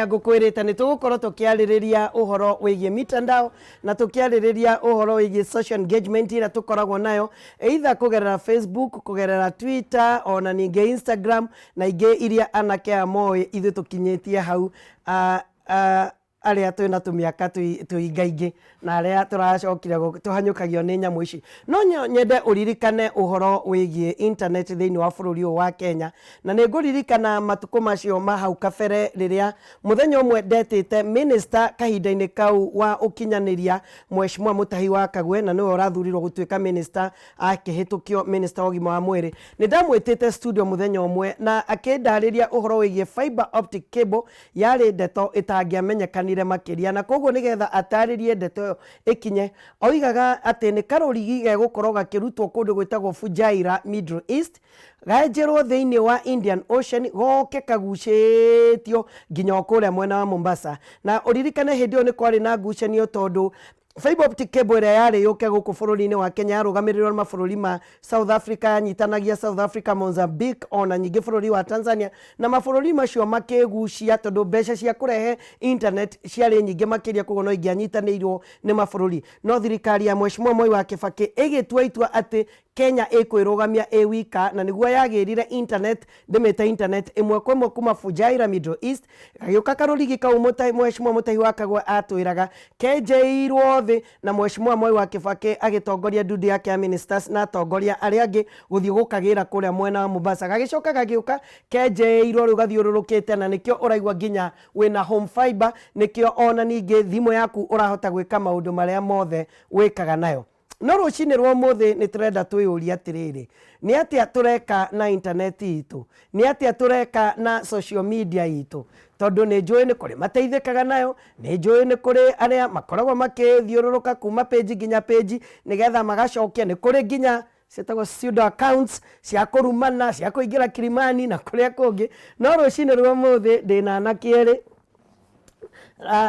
Ngũkwĩrĩte nĩ tũgũkorwo tũkĩarĩrĩria ũhoro wĩgiĩ mitandao na tũkĩarĩrĩria ũhoro wĩgiĩ social engagement ĩrĩa tũkoragwo nayo, either kũgerera Facebook, kũgerera Twitter, ona ningĩ Instagram na ingĩ iria anake aya moĩ. Ithuĩ tũkinyĩtie hau, arĩa twĩna tũmĩaka tũingaingĩ na arĩa tũracokire tũhanyũkagio nĩ nyamũ ici. No nyende ũririkane ũhoro wĩgiĩ internet thĩinĩ wa bũrũri ũyũ wa Kenya, na nĩ ngũririkana matukũ macio ma hau kabere rĩrĩa mũthenya ũmwe ndetĩte minister kahinda-inĩ kau wa ũkinyanĩria, Mheshimiwa Mutahi wa Kagwe, na nĩwe ũrathurirwo gũtuĩka minister akĩhĩtũkio, minister wa ũgima wa mwĩrĩ. Nĩ ndamwĩtĩte studio mũthenya ũmwe na akĩndarĩria ũhoro wĩgiĩ fiber optic cable. Yarĩ ndeto ĩtangĩamenyekanire makĩria, na kwoguo nĩgetha atarĩrie ndeto ĩyo ĩkinye, oigaga atĩ nĩ karũrigi gegũkorwo gakĩrutwo kũndũ gwĩtagwo Fujairah, Middle East, genjerwo thĩinĩ wa Indian Ocean, goke kagucĩtio nginya o kũrĩa mwena wa Mombasa. Na ũririkane hĩndĩ ĩyo nĩ kwarĩ na ngucanio tondũ fiber optic cable ĩrĩa yarĩ yũke gũkũ bũrũri-inĩ wa Kenya yarũgamĩrĩirwo nĩ mabũrũri ma South Africa, yanyitanagia South Africa, Mozambique ona nyingĩ bũrũri wa Tanzania, na mabũrũri macio makĩgucia tondũ mbeca cia kũrehe internet ciarĩ nyingĩ makĩria, koguo no ingĩanyitanĩirwo nĩ mabũrũri. No thirikari ya Mheshimiwa Moi wa Kibaki ĩgĩtua itua atĩ Kenya ĩkwĩrũgamia ĩ wika, na nĩguo yagĩrire internet, ndĩmĩte internet ĩmwe kwa ĩmwe kuma Fujairah, Middle East, gagĩũka karũrigi kau Mheshimiwa Mutahi wa Kagwe atwĩraga kenjeirwo thĩ, na Mheshimiwa Mwai wa Kibaki agĩtongoria ndundu yake ya ministers na atongoria arĩa angĩ gũthiĩ gũkagĩra kũrĩa mwena wa Mombasa. Gagĩcoka gagĩũka kenjeirwo rĩu gathiũrũrũkĩte, na nĩkĩo ũraigua nginya wĩna home fiber, nĩkĩo ona ningĩ thimũ yaku ũrahota gwĩka maũndũ marĩa mothe wĩkaga nayo. No rũcinĩ rwa ũmũthĩ nĩ tũrenda twĩyũrie atĩrĩrĩ, nĩ atĩa tũreka na intaneti itũ? Nĩ atĩa tũreka na social media itũ? Tondũ nĩ njũĩ nĩ kũrĩ mateithĩkaga nayo, nĩ njũĩ nĩ kũrĩ arĩa makoragwo makĩthiũrũrũka kuma page nginya page nĩgetha magacokia, nĩ kũrĩ nginya ciĩtagwo pseudo accounts cia kũrumana, cia kũingĩra Kilimani na kũrĩa kũngĩ. No rũcinĩ rwa ũmũthĩ ndĩna anake erĩ.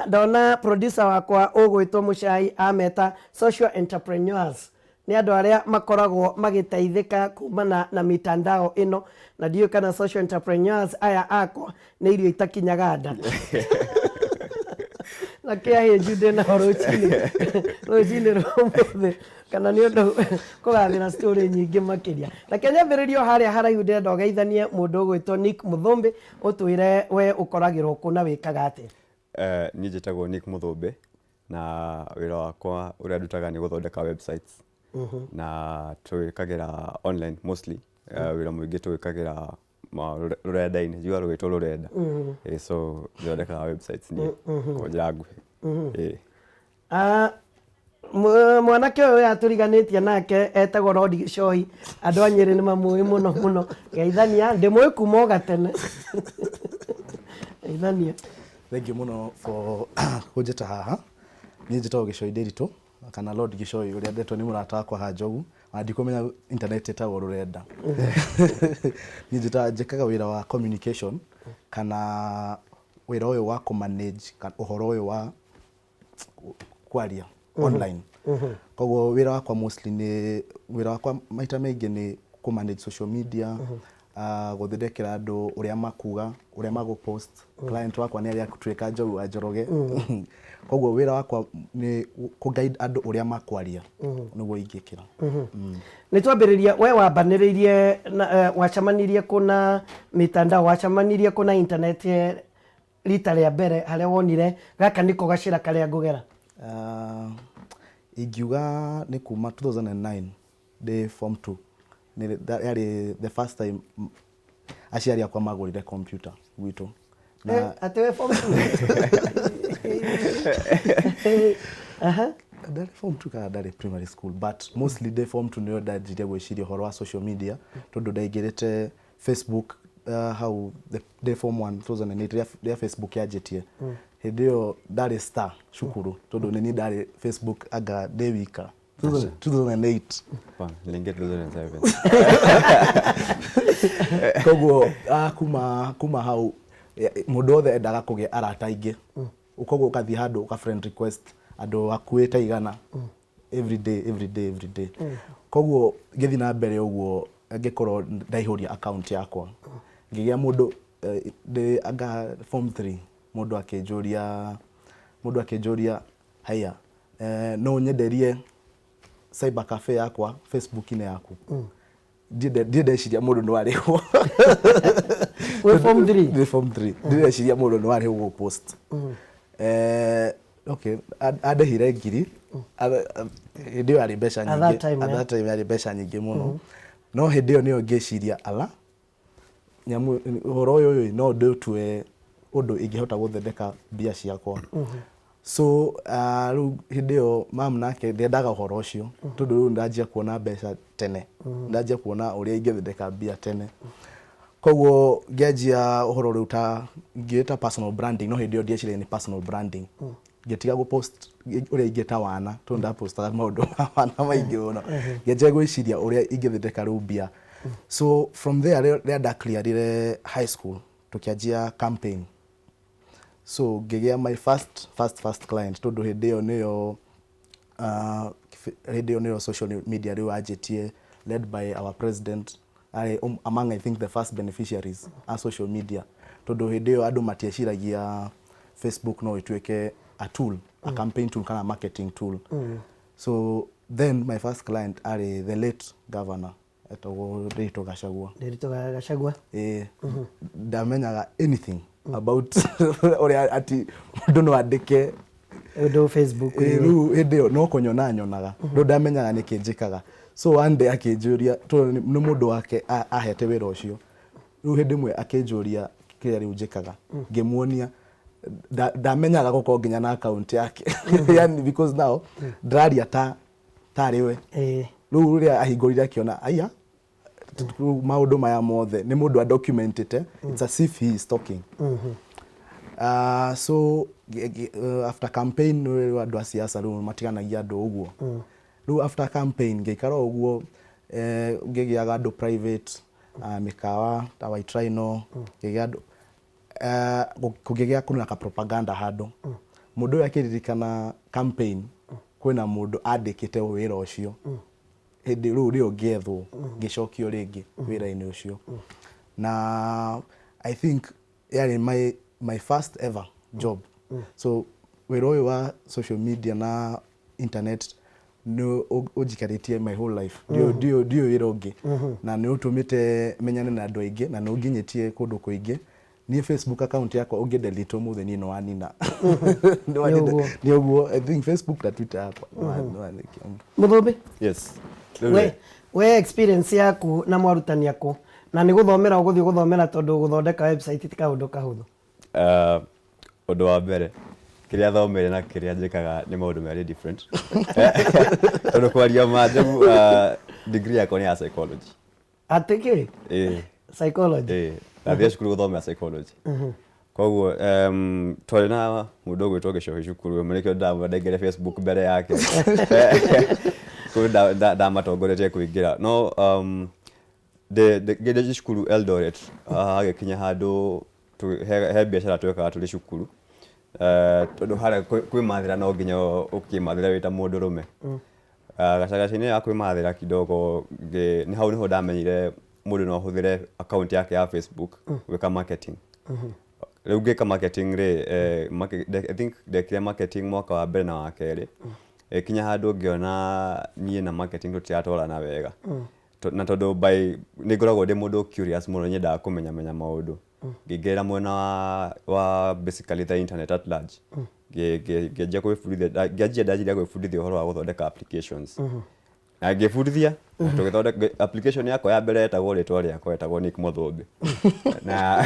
Ndona producer wakwa ũgwĩtwo Mũcai ameta social entrepreneurs, nĩ andũ arĩa makoragwo magĩteithĩka kumana na mitandao ĩno, na ndiũĩ kana social entrepreneurs aya akwa nĩ irio itakinyaga nda na kĩahĩnju ndĩnao rũcinĩ rwa ũmũthĩ, kana nĩ ũndũ kũgathĩra story nyingĩ makĩria. Reke nyambĩrĩrie o harĩa haraihu, ndĩrenda ũgeithanie mũndũ ũgwĩtwo Nick Mũthũmbĩ, ũtwĩre we ũkoragĩrwo kũ na wĩkaga atĩa. Niĩ njĩtagwo Nick Mũthũmbĩ na wĩra wakwa ũrĩa ndutaga nĩ gũthondeka websites, na twĩkagĩra online mostly. Wĩra mũingĩ twĩkagĩra rũrenda-inĩ, njugaga rũgĩtwo rũrenda. So thondekaga websites niĩ kwa njĩra nguhĩ. Ĩĩ. Ah, mwanake ũyũ atũriganĩtie nake etagwo Rodi Gĩcohi. Andũ a Nyĩrĩ nĩ mamũĩ mũno mũno. Geithania, ndĩmũĩ kuma o gatene. Geithania. Thank you mũno for kũnjĩta haha. Niĩ njĩtagwo Gĩcoi Ndĩritũ kana Lord Gĩcoi, ũrĩa ndetwo nĩ mũrata wakwa haha Njogu, ona ndikũmenya internet ĩtagwo rũrenda. Niĩ njĩkaga wĩra wa communication kana wĩra ũyũ wa kũ manage ũhoro ũyũ wa kwaria online. Koguo wĩra wakwa mostly nĩ wĩra wakwa maita maingĩ nĩ kũ manage social media, gũthondekera andũ ũrĩa makuga, ũrĩa magũ post. Client wakwa nĩ arĩa tuĩka Njogu wa Njoroge. Koguo wĩra wakwa nĩ kũ guide andũ ũrĩa makwaria, nĩguo ingĩkĩra. Nĩ twambĩrĩria, we wambanĩrĩirie na wacemanirie kũ na mitandao, wacemanirie kũ na internet rita rĩa mbere, harĩa wonire gaka nĩko gacĩra karĩa ngũgera? Ingiuga nĩ kuma 2009 ndĩ form 2. Nĩ yarĩ the first time aciari akwa magũrire computer gwitũ. Na atĩ we form 2? Aha. Ndarĩ form 2 kana ndarĩ primary school, but mostly ndĩ form 2 nĩyo ndanjirie gwĩciria ũhoro wa social media, tondũ ndaingĩrĩte Facebook hau ndĩ form 1 2008, rĩrĩa Facebook yanjĩtie. Hĩndĩ ĩyo ndarĩ star cukuru tondũ nĩ niĩ ndarĩ Facebook anga ndĩ wika 2008. Hapana, niliingia 2007. Koguo kuma hau mũndũ wothe endaga kũgĩa arata aingĩ, koguo ũgathiĩ handũ ũka friend request andũ hakuhĩ ta 100 every day, every day, every day. Koguo ngĩthiĩ na mbere ũguo, ngĩkorwo ndaihũria account yakwa, ngĩgĩa mũndũ ndĩ anga form 3. Mũndũ akĩnjũria, "Haiya, no ũnyenderie cyber cafe yakwa Facebook-inĩ yaku?" Ndirĩ ndeciria mũndũ no arĩhwo. Wĩ form 3? Ndĩ form 3, ndireciria mũndũ no arĩhwo gũ post. Okay, andĩhire ngiri. Hĩndĩ ĩyo yarĩ mbeca At that nyingĩ. time, At yeah. that time yarĩ mbeca nyingĩ mũno, no hĩndĩ ĩyo nĩyo ngĩciria, ala, nyamũ ũhoro ũyũ no ndĩũtue ũndũ ingĩhota gũthondeka mbia ciakwa. So rĩu hĩndĩ ĩyo mam nake ndendaga ũhoro ũcio, tondũ rĩu ndanjia kuona mbeca tene, ndanjia kuona ũrĩa ingĩthondeka mbia tene. Koguo ngĩanjia ũhoro rĩu ta ngĩta personal branding, no hĩndĩ ĩyo ndieciragia nĩ personal branding. Ngĩtiga gũpost ũrĩa ingĩta wana, tondũ ndapostaga maũndũ ma wana maingĩ mũno. Ngĩanjia gwĩciria ũrĩa ingĩthondeka rĩu mbia. So from there, rĩrĩa ndaclearire high school, tũkĩanjia campaign. So ngĩgĩa my first client, tondũ hĩndĩ ĩyo nĩyo social media rĩu anjĩtie, led by our president, arĩ among, I think, the first beneficiaries a social media, tondũ hĩndĩ ĩyo andũ matieciragia Facebook no ĩtuĩke a tool, a campaign tool kana marketing tool. So then my first client arĩ the late governor etagwo Ndiritu Gachagua. Ndiritu Gachagua. Ĩĩ, ndamenyaga anything about ũrĩa ati mũndũ no andĩke ũndũ Facebook. Ĩĩ, rĩu hĩndĩ ĩyo no kũnyona nyonaga, rĩu ndamenyaga nĩkĩ njĩkaga. So one day akĩnjũria, tondũ nĩ mũndũ wake ahete wĩra ũcio, rĩu hĩndĩ ĩmwe akĩnjũria kĩrĩa rĩu njĩkaga, ngĩmuonia. Ndamenyaga gũkorwo nginya na account yake, yani because now ndĩraria ta tarĩ we. Rĩu rĩrĩa ahingũrire akĩona, aya, rĩu maũndũ maya mothe nĩ mũndũ adocumentĩte, it's as if he is talking. So after campaign, rĩu andũ a siasa rĩu matiganagia andũ ũguo. Rĩu after campaign ngĩikara o ũguo, ngĩgĩaga andũ private, mĩkawa ta White Rhino, ngĩgĩa andũ, kũngĩgĩa kwĩna ka propaganda handũ, mũndũ ũyũ akĩririkana campaign kwĩna mũndũ andĩkĩte wĩra ũcio hĩndĩ rĩu rĩo, ngĩethwo, ngĩcokio rĩngĩ wĩra-inĩ ũcio. Na I think yarĩ my first ever job. So wĩra ũyũ wa social media na internet nĩ ũnjikarĩtie my whole life. Ndiũĩ wĩra ũngĩ, na nĩ ũtũmĩte menyane na andũ aingĩ na nĩ ũnginyĩtie kũndũ kũingĩ. Niĩ Facebook account yakwa ũngĩ delete ũmũthĩ, niĩ nĩ wanina. Nĩ ũguo. Nĩ ũguo. I think Facebook na Twitter yakwa nĩ wanĩkia. Mũthũmbĩ. Yes. We experience yaku na mwarutani aku, na nĩ gũthomera ũgũthiĩ gũthomera, tondũ gũthondeka website ti kaũndũ kahũthũ. Ũndũ wa mbere, kĩrĩa thomeire na kĩrĩa njĩkaga nĩ maũndũ merĩ different, tondũ kwaria ma njogu, degree yakwa nĩ ya psychology. Atĩ kĩ? Ĩĩ. Psychology? Ĩĩ, ndathire cukuru gũthomera psychology. Koguo twarĩ na mũndũ ũgwĩtwo Gĩcohi cukuru ĩmwe, nĩkĩo ndaingĩre Facebook mbere yake. Koguo ndamatongoretie kũingĩra, no ngĩndĩ cukuru Eldoret, hagĩkinya handũ he biacara twekaga tũrĩ cukuru. Tondũ harĩa kwĩmathĩra no nginya ũkĩmathĩra wĩ ta mũndũrũme. Gacagaca-inĩ ya kwĩmathĩra kidogo, nĩ hau nĩho ndamenyire mũndũ no ahũthĩre account yake ya Facebook gwĩka marketing. Rĩu ngĩka marketing rĩ, I think ndekire marketing mwaka wa mbere na wa kerĩ. Ĩkinya handũ ngĩona niĩ na marketing tũtiratwarana wega. Na tondũ by nĩ ngoragwo ndĩ mũndũ curious mũno, nyendaga kũmenya menya maũndũ, ngĩingĩrĩra mwena wa basically the internet at large. Ngĩanjia gwĩbundithia, ngĩanjia ndanjirie gwĩbundithia ũhoro wa gũthondeka applications na ngĩbundithia na tũgĩthondeka application yakwa ya mbere yetagwo rĩtwa rĩakwa, yetagwo Nick Mũthũmbĩ, na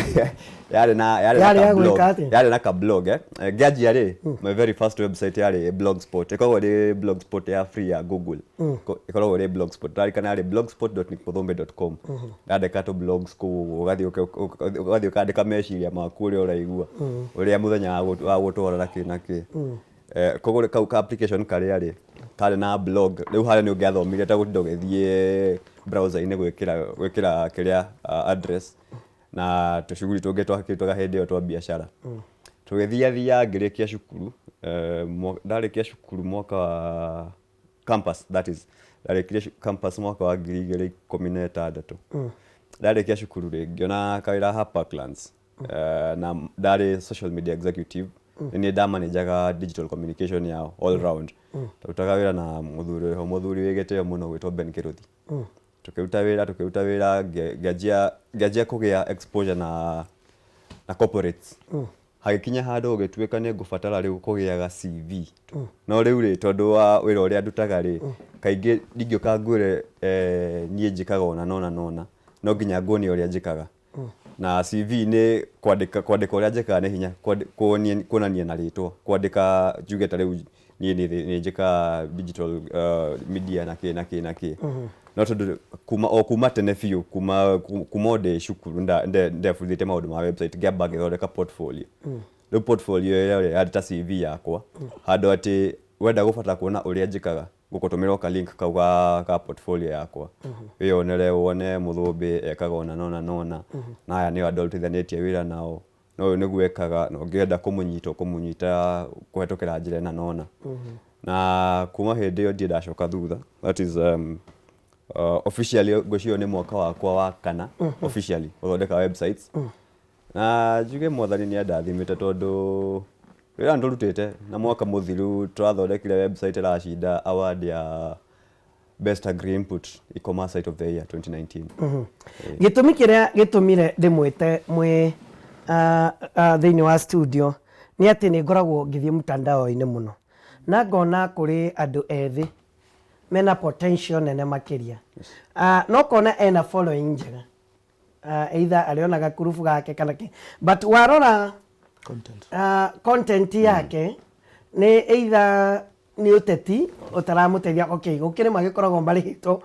yarĩ na Yarĩ ya ka blog. Gwĩka atĩa? Yarĩ na ka blog. Ngĩanjia rĩ, my very first website yarĩ Blogspot, ĩkoragwo ĩrĩ Blogspot ya free ya Google. Ĩkoragwo ĩrĩ Blogspot, ndarikana yarĩ blogspot.nickmuthumbi.com. Ndandĩka tũ blogs kũu ũguo, ũgathiĩ ũkandĩka meciria maku, ũrĩa ũraigua, ũrĩa mũthenya wa gũtwara na kĩ na kĩ. Koguo kau ka application karĩa rĩ karĩ na blog, rĩu harĩa nĩ ũngĩathomire ta gũtinda ũgĩthiĩ browser-inĩ gwĩkĩra kĩrĩa, address na tũcuguri tũngĩ twakĩtwaga hĩndĩ ĩyo twa biacara. Tũgĩthiathia ngĩrĩkia cukuru, ndarĩkia cukuru mwaka wa campus, that is, ndarĩkirie campus mwaka wa 2016. Ndarĩkia cukuru rĩ, ngĩona kawĩra ha Parklands. Na ndarĩ social media executive, nĩ niĩ ndamanajaga digital communication yao all round. Twarutaga wĩra na mũthuri wĩho, mũthuri wĩ gĩtĩo mũno gwĩtwo Ben Kĩrũthi. Tũkĩruta wĩra, ngĩanjia kũgĩa exposure na corporates. Hagĩkinya handũ gũgĩtuĩka nĩ ngũbatara rĩu kũgĩaga CV. No rĩu rĩ, tondũ wa wĩra ũrĩa ndutaga rĩ, kaingĩ ndingĩũka ngwĩre niĩ njĩkaga ũna nona nona, no nginya nguonie ũrĩa njĩkaga. Na CV nĩ kwandĩka ũrĩa njĩkaga nĩ hinya kuonania na rĩtwa, kwandĩka njuge ta rĩu niĩ nĩ njĩkaga digital media na kĩ na kĩ na kĩ. No tondũ kuma tene biũ, kuma o ndĩ cukuru ndebundithĩtie maũndũ ma website, ngĩamba ngĩthondeka portfolio. Rĩu portfolio ĩyo rĩ, yarĩ ta CV yakwa, handũ atĩ wenda gũbatara kuona ũrĩa njĩkaga, ngũgũtũmĩra o ka link kau ga portfolio yakwa, wĩyonere, wone Mũthũmbĩ ekaga ũna nona nona, na aya nĩo andũ arutithanĩtie wĩra nao, na ũyũ nĩguo ekaga, na ũngĩenda kũmũnyita ũkũmũnyita kũhetũkĩra njĩra ĩna nona. Na kuma hĩndĩ ĩyo ndirĩ ndacoka thutha. That is officially ngwĩciria nĩ mwaka wakwa wa kana officially gũthondeka websites. Na njuge Mwathani nĩ andathimĩte tondũ wĩra nĩ tũrutĩte, na mwaka mũthiru tũrathondekire website ĩracinda award ya Best Agri Input E-commerce Site of the Year 2019. Gĩtũmi kĩrĩa gĩtũmire ndĩmwĩte mwĩ thĩinĩ wa studio nĩ atĩ nĩ ngoragwo ngĩthiĩ mtandao-inĩ mũno na ngona kũrĩ andũ ethĩ mena potential nene makĩria. No kona ena following njega, either arĩona gakurubu gake kana kĩ, but warora content, content yake nĩ either nĩ ũteti ũtaramũteithia. Okay, gũkĩrĩ magĩkoragwo marĩhĩtwo,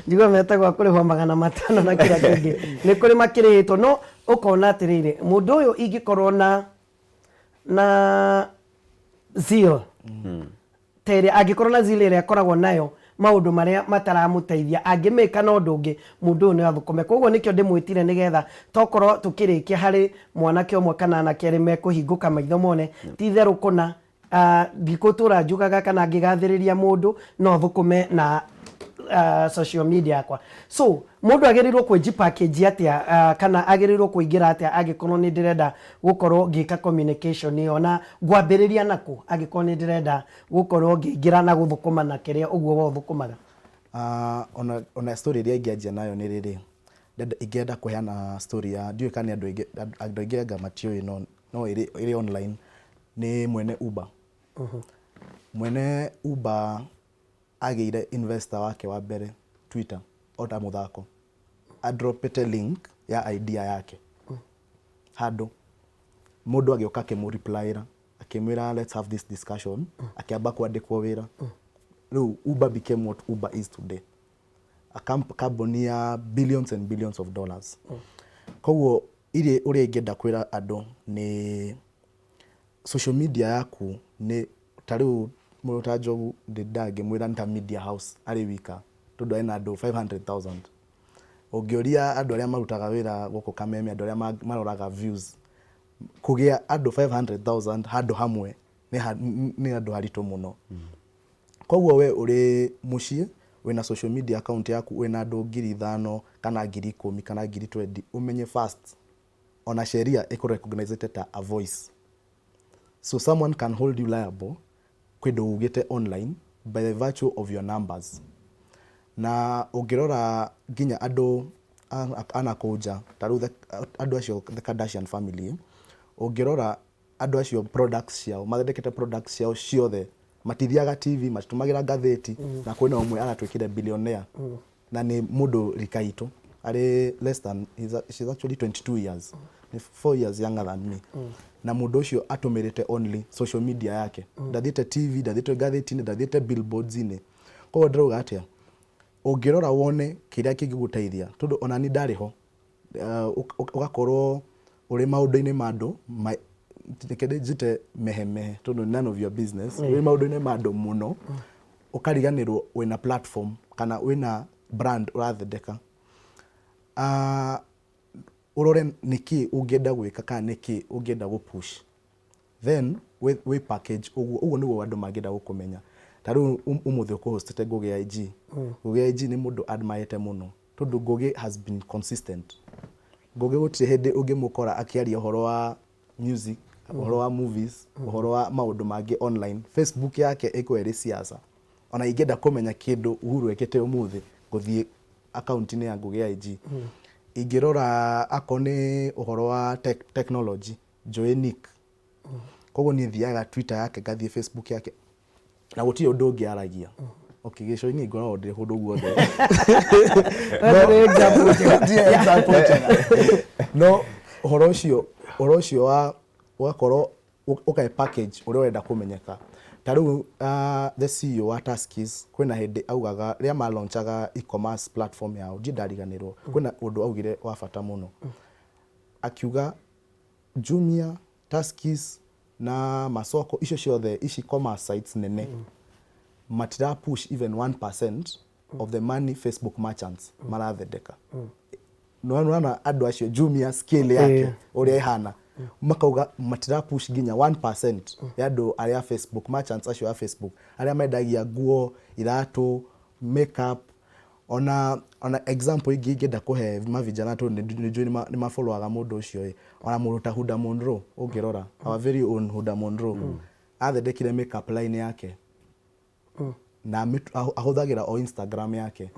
njigua metagwo kũrĩhwo 500 na kĩrĩa kĩngĩ, nĩ kũrĩ makĩrĩhĩtwo, no ũkona atĩrĩrĩ, mũndũ ũyũ ingĩkorwo na zeal ta ĩrĩa angĩkorwo na zeal ĩrĩa akoragwo nayo, maũndũ marĩa mataramũteithia angĩmĩka na ũndũ ũngĩ, mũndũ ũyũ nĩ athũkũme. Koguo nĩkĩo ndĩmwĩtire, nĩgetha tokorwo tũkĩrĩkia harĩ mwanake ũmwe kana anake erĩ mekũhingũka maitho mone ti itherũ kũna ndikũtũra njugaga kana ngĩgathĩrĩria mũndũ no thũkũme na social media yakwa. So mũndũ agĩrĩirwo kwĩji package atĩa, kana agĩrĩirwo kũingĩra atĩa angĩkorwo nĩ ndĩrenda gũkorwo ngĩka communication ĩyo, na ngwambĩrĩria nakũ angĩkorwo nĩ ndĩrenda gũkorwo ngĩingĩra na gũthũkũma na kĩrĩa ũguo we ũthũkũmaga? Ona story ĩrĩa ingĩanjia nayo nĩ rĩrĩ, ingĩenda kũheana story ya, ndiũĩ kana nĩ andũ aingĩ anga matiũĩ, no ĩrĩ online, nĩ mwene Uber. Mwene Uber agĩire investor wake wa mbere Twitter o ta mũthako, adropete link ya idea yake handũ, mũndũ agĩũka akĩmũreplyra akĩmwĩra, "Let's have this discussion." Akĩamba kwandĩkwo wĩra. Rĩu Uber became what Uber is today, a kambuni ya billions and billions of dollars. Koguo iria ũrĩa ingĩenda kwĩra andũ nĩ social media yaku nĩ ta rĩu mũndũ ta Njogu ndangĩmwĩra nĩ ta media house arĩ wika, tondũ ena andũ 500,000. Ũngĩũria andũ arĩa marutaga wĩra gũkũ Kameme, andũ arĩa maroraga views, kũgĩa andũ 500,000 handũ hamwe nĩ andũ haritũ mũno. Koguo we ũrĩ mũciĩ wĩna social media account yaku, wĩna andũ 5,000 kana 10,000 kana 20,000, ũmenye first ona sheria ĩkũ ta a voice, so someone can hold you liable kwĩndũ ugĩte online by the virtue of your numbers. Na ũngĩrora nginya andũ anakũu nja, ta rĩu andũ acio the Kardashian family, ũngĩrora andũ acio products ciao, mathondekete products ciao ciothe, matithiaga TV, matitũmagĩra ngathĩti, na kwĩna ũmwe aratuĩkire billionaire na nĩ mũndũ rika itũ, arĩ less than she's actually 22 years, nĩ 4 years younger than me, na mũndũ ũcio atũmĩrĩte only social media yake, ndathiĩte TV, ndathiĩte ngathĩti-inĩ, ndathiĩte billboards-inĩ. Koguo ndĩrauga atĩa, ũngĩrora wone kĩrĩa kĩngĩgũteithia, tondũ ona ni ndarĩ ho, ũgakorwo ũrĩ maũndũ-inĩ ma andũ, reke njĩte mehemehe tondũ none of your business, ũrĩ maũndũ-inĩ ma andũ mũno ũkariganĩrwo wĩna platform kana wĩna brand ũrathondeka. Ũrore nĩkĩ ũngĩenda gwĩka kana nĩkĩ ũngĩenda gũ push, then wĩ package ũguo, ũguo nĩguo andũ mangĩenda gũkũmenya. Ta rĩu ũmũthĩ ũkũhostete Ngũgĩ IG. Ngũgĩ IG nĩ mũndũ admirete mũno tondũ Ngũgĩ has been consistent. Ngũgĩ gũtirĩ hĩndĩ ũngĩmũkora akĩaria ũhoro wa music, ũhoro wa movies, ũhoro wa maũndũ mangĩ online. Facebook yake ĩkoragwo ĩrĩ siasa. Ona ingĩenda kũmenya kĩndũ Uhuru ekĩte ũmũthĩ, ngũthiĩ akaunti-inĩ ya Ngũgĩ IG. Ingĩrora akorwo nĩ ũhoro wa technology, njũĩ Nick. Koguo niĩ thiaga Twitter yake, ngathiĩ Facebook yake, na gũtirĩ ũndũ ũngĩ aragia. Okay, gĩcũi niĩ ngoragwo ndĩ kũndũ guothe. Ndũrĩ example njega. Ndirĩ example njega. No ũhoro ũcio wa ũgakorwo ũkae package ũrĩa ũrenda kũmenyeka. Ta rĩu the CEO wa Tuskys, kwĩna hĩndĩ augaga rĩrĩa malaunchaga e-commerce platform yao, ndirĩ ndariganĩrwo, kwĩna ũndũ augire wa bata mũno. Akiuga Jumia, Tuskys na masoko icio ciothe, ici commerce sites nene, matira push even 1% of the money Facebook merchants marathondeka. Nĩwona andũ acio, Jumia scale yake ũrĩa ĩhana, makauga matira push nginya 1% ya andũ arĩa Facebook merchants acio a Facebook arĩa mendagia nguo, iratũ, makeup. Ona example ingĩ ingĩenda kũhe mavijana, tondũ nĩ njũĩ nĩ mafollowaga mũndũ ũcio ĩ, ona mũndũ ta Huda Monroe, ũngĩrora our very own Huda Monroe, athondekire makeup line yake na ahũthagĩra o Instagram yake,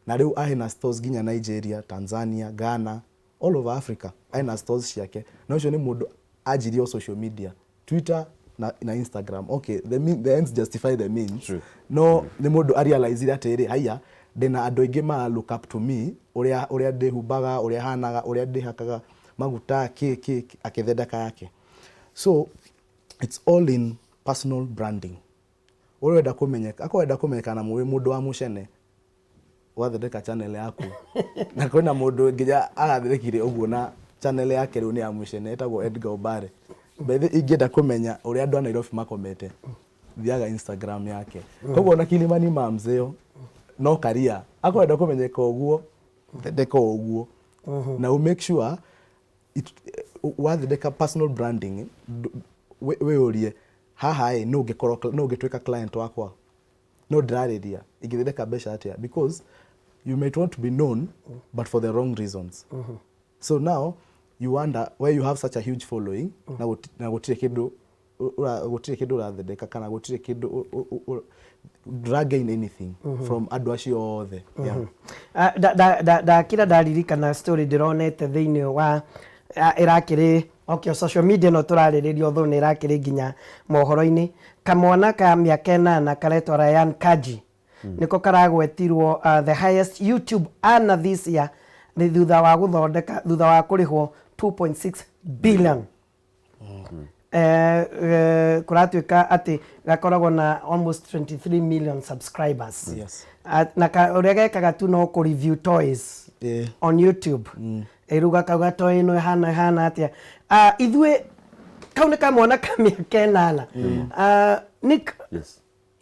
na rĩu ahena stores nginya Nigeria, Tanzania, Ghana, all over Africa ena stores ciake. Na ũcio nĩ mũndũ anjirie o social media, Twitter na Instagram. Okay, the ends justify the means. True. No nĩ mũndũ arealizire atĩrĩ, haiya, ndĩna andũ aingĩ mara look up to me, ũrĩa ndĩhumbaga, ũrĩa hanaga, ũrĩa ndĩhakaga maguta, kĩ kĩ kĩ, akĩthondeka yake. So it's all in personal branding. Ũrĩa ũrenda kũmenyeka, akorwo ũrenda kũmenyeka na wĩ mũndũ wa mũcene, ũgathondeka channel yaku, na kwĩna mũndũ nginya arathondekire ũguo na channel yake rĩu nĩ ya mũcene, ĩtagwo Edgar Obare. By the way, ingĩenda kũmenya ũrĩa andũ a Nairobi makomete, thiaga Instagram yake. Koguo na Kilimani Moms ĩyo no karia, akorwo ũrenda kũmenyeka ũguo, thondeka ũguo na ũ make sure wathondeka personal branding, wĩyũrie haha ĩ, no ũngĩkorwo no ũngĩtuĩka client wakwa, no ndĩrarĩria ingĩthondeka mbeca atĩa? Because you might want to be known, but for the wrong reasons. So now you wonder why you have such a huge following na gũtirĩ kĩndũ gũtirĩ kĩndũ ũrathondeka, kana gũtirĩ kĩndũ ndũra gain anything from andũ acio othe, yeah. Ah, ndakira ndaririkana story ndĩronete thĩinĩ wa ĩrakĩrĩ, okay, social media no tũrarĩrĩria, although nĩ ĩrakĩrĩ nginya mohoro-inĩ. Kamwana ka mĩaka 8 karetwo Ryan Kaji nĩko karagwetirwo the highest YouTube earner this year, nĩ thutha wa gũthondeka, thutha wa kũrĩhwo 2.6 billion. Kũratuĩka atĩ gakoragwo na almost 23 million subscribers. Na ũrĩa gekaga tu no kũ review toys on YouTube. Rĩu gakauga toy ĩno ĩhana ĩhana atĩa. Ah, ithuĩ kau nĩ kamwana ka mĩaka 8. Ah, Nick,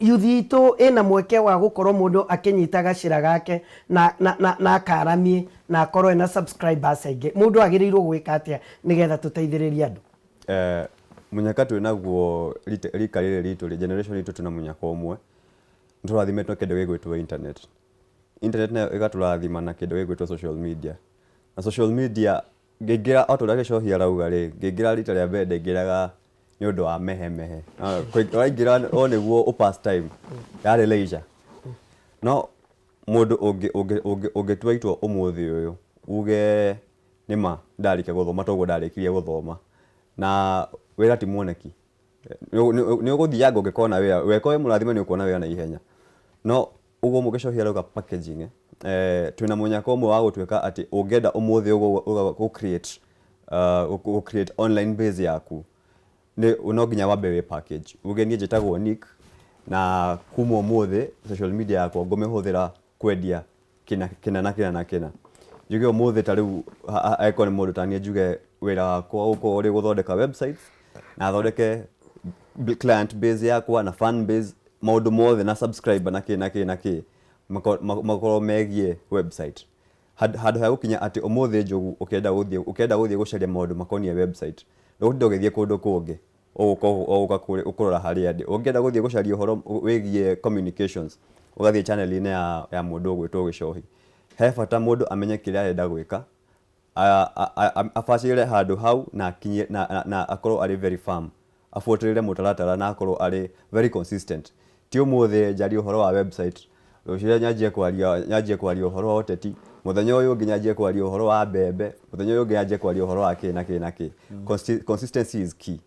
youth itũ ĩna mweke wa gũkorwo mũndũ akĩnyita gacĩra gake na akaramie na akorwo ena subscribers aingĩ. Mũndũ agĩrĩirwo gwĩka atĩa nĩgetha tũteithĩrĩrie andũ? Mũnyaka twĩ naguo rika rĩrĩ ritũ rĩ, generation itũ, twĩna mũnyaka ũmwe. Nĩ tũrathimĩtwo kĩndũ gĩgwĩtwo internet. Internet nayo ĩgatũrathima na kĩndũ gĩgwĩtwo social media. Na social media ngĩingĩra, o ta ũrĩa Gĩcohi arauga rĩ, ngĩingĩra rita rĩa mbere ndaingĩraga nĩ ũndũ wa mehe mehe. Ũraingĩra o nĩguo ũ pass time, yarĩ leisure. No mũndũ ũngĩtua itua ũmũthĩ ũyũ uge nĩma ndarĩkia gũthoma, toguo ndarĩkirie gũthoma na wĩra ti muoneki, nĩ ũgũthianga ũngĩkona wĩra, weko wĩ mũrathime nĩ ũkuona wĩra na ihenya. No ũguo Mũgĩcohi arauga packaging, twĩna mũnyaka ũmwe wa gũtuĩka atĩ ũngĩenda ũmũthĩ ũguo gũ create online base yaku, nĩ no nginya wambe wĩ package, uge niĩ njĩtagwo Nick na kuma ũmũthĩ social media yakwa ngũmĩhũthĩra kwendia kĩna kĩna na kĩna na kĩna. Njuge ũmũthĩ ta rĩu angĩkorwo nĩ mũndũ ta niĩ, njuge wĩra wakwa ũgũkorwo ũrĩ gũthondeka websites na thondeke client base yakwa na fan base, maũndũ mothe na subscriber na kĩ na kĩ na kĩ makorwo megiĩ website. Handũ ha gũkinya atĩ ũmũthĩ Njogu ũkĩenda gũthiĩ gũcaria maũndũ makoniĩ website, ndũgũtinda ũgĩthiĩ kũndũ kũngĩ, ũgũka ũgũka ũkũrora harĩa ndĩ. Ũngĩenda gũthiĩ gũcaria ũhoro wĩgiĩ communications, ũgathiĩ channel-inĩ ya mũndũ ũgwĩtwo Gĩcohi. He bata mũndũ amenye kĩrĩa arenda gwĩka. Abacĩrĩre handũ hau na akinye na akorwo arĩ very firm, abuatĩrĩre mũtaratara na akorwo arĩ very consistent. Ti ũmũthĩ njarie ũhoro wa website, rũciũ nyanjie kwaria ũhoro wa ũteti, mũthenya ũyũ ũngĩ nyanjie kwaria ũhoro wa mbembe, mũthenya ũyũ ũngĩ nyanjie kwaria ũhoro wa kĩ na kĩ na kĩ. Consistency is key.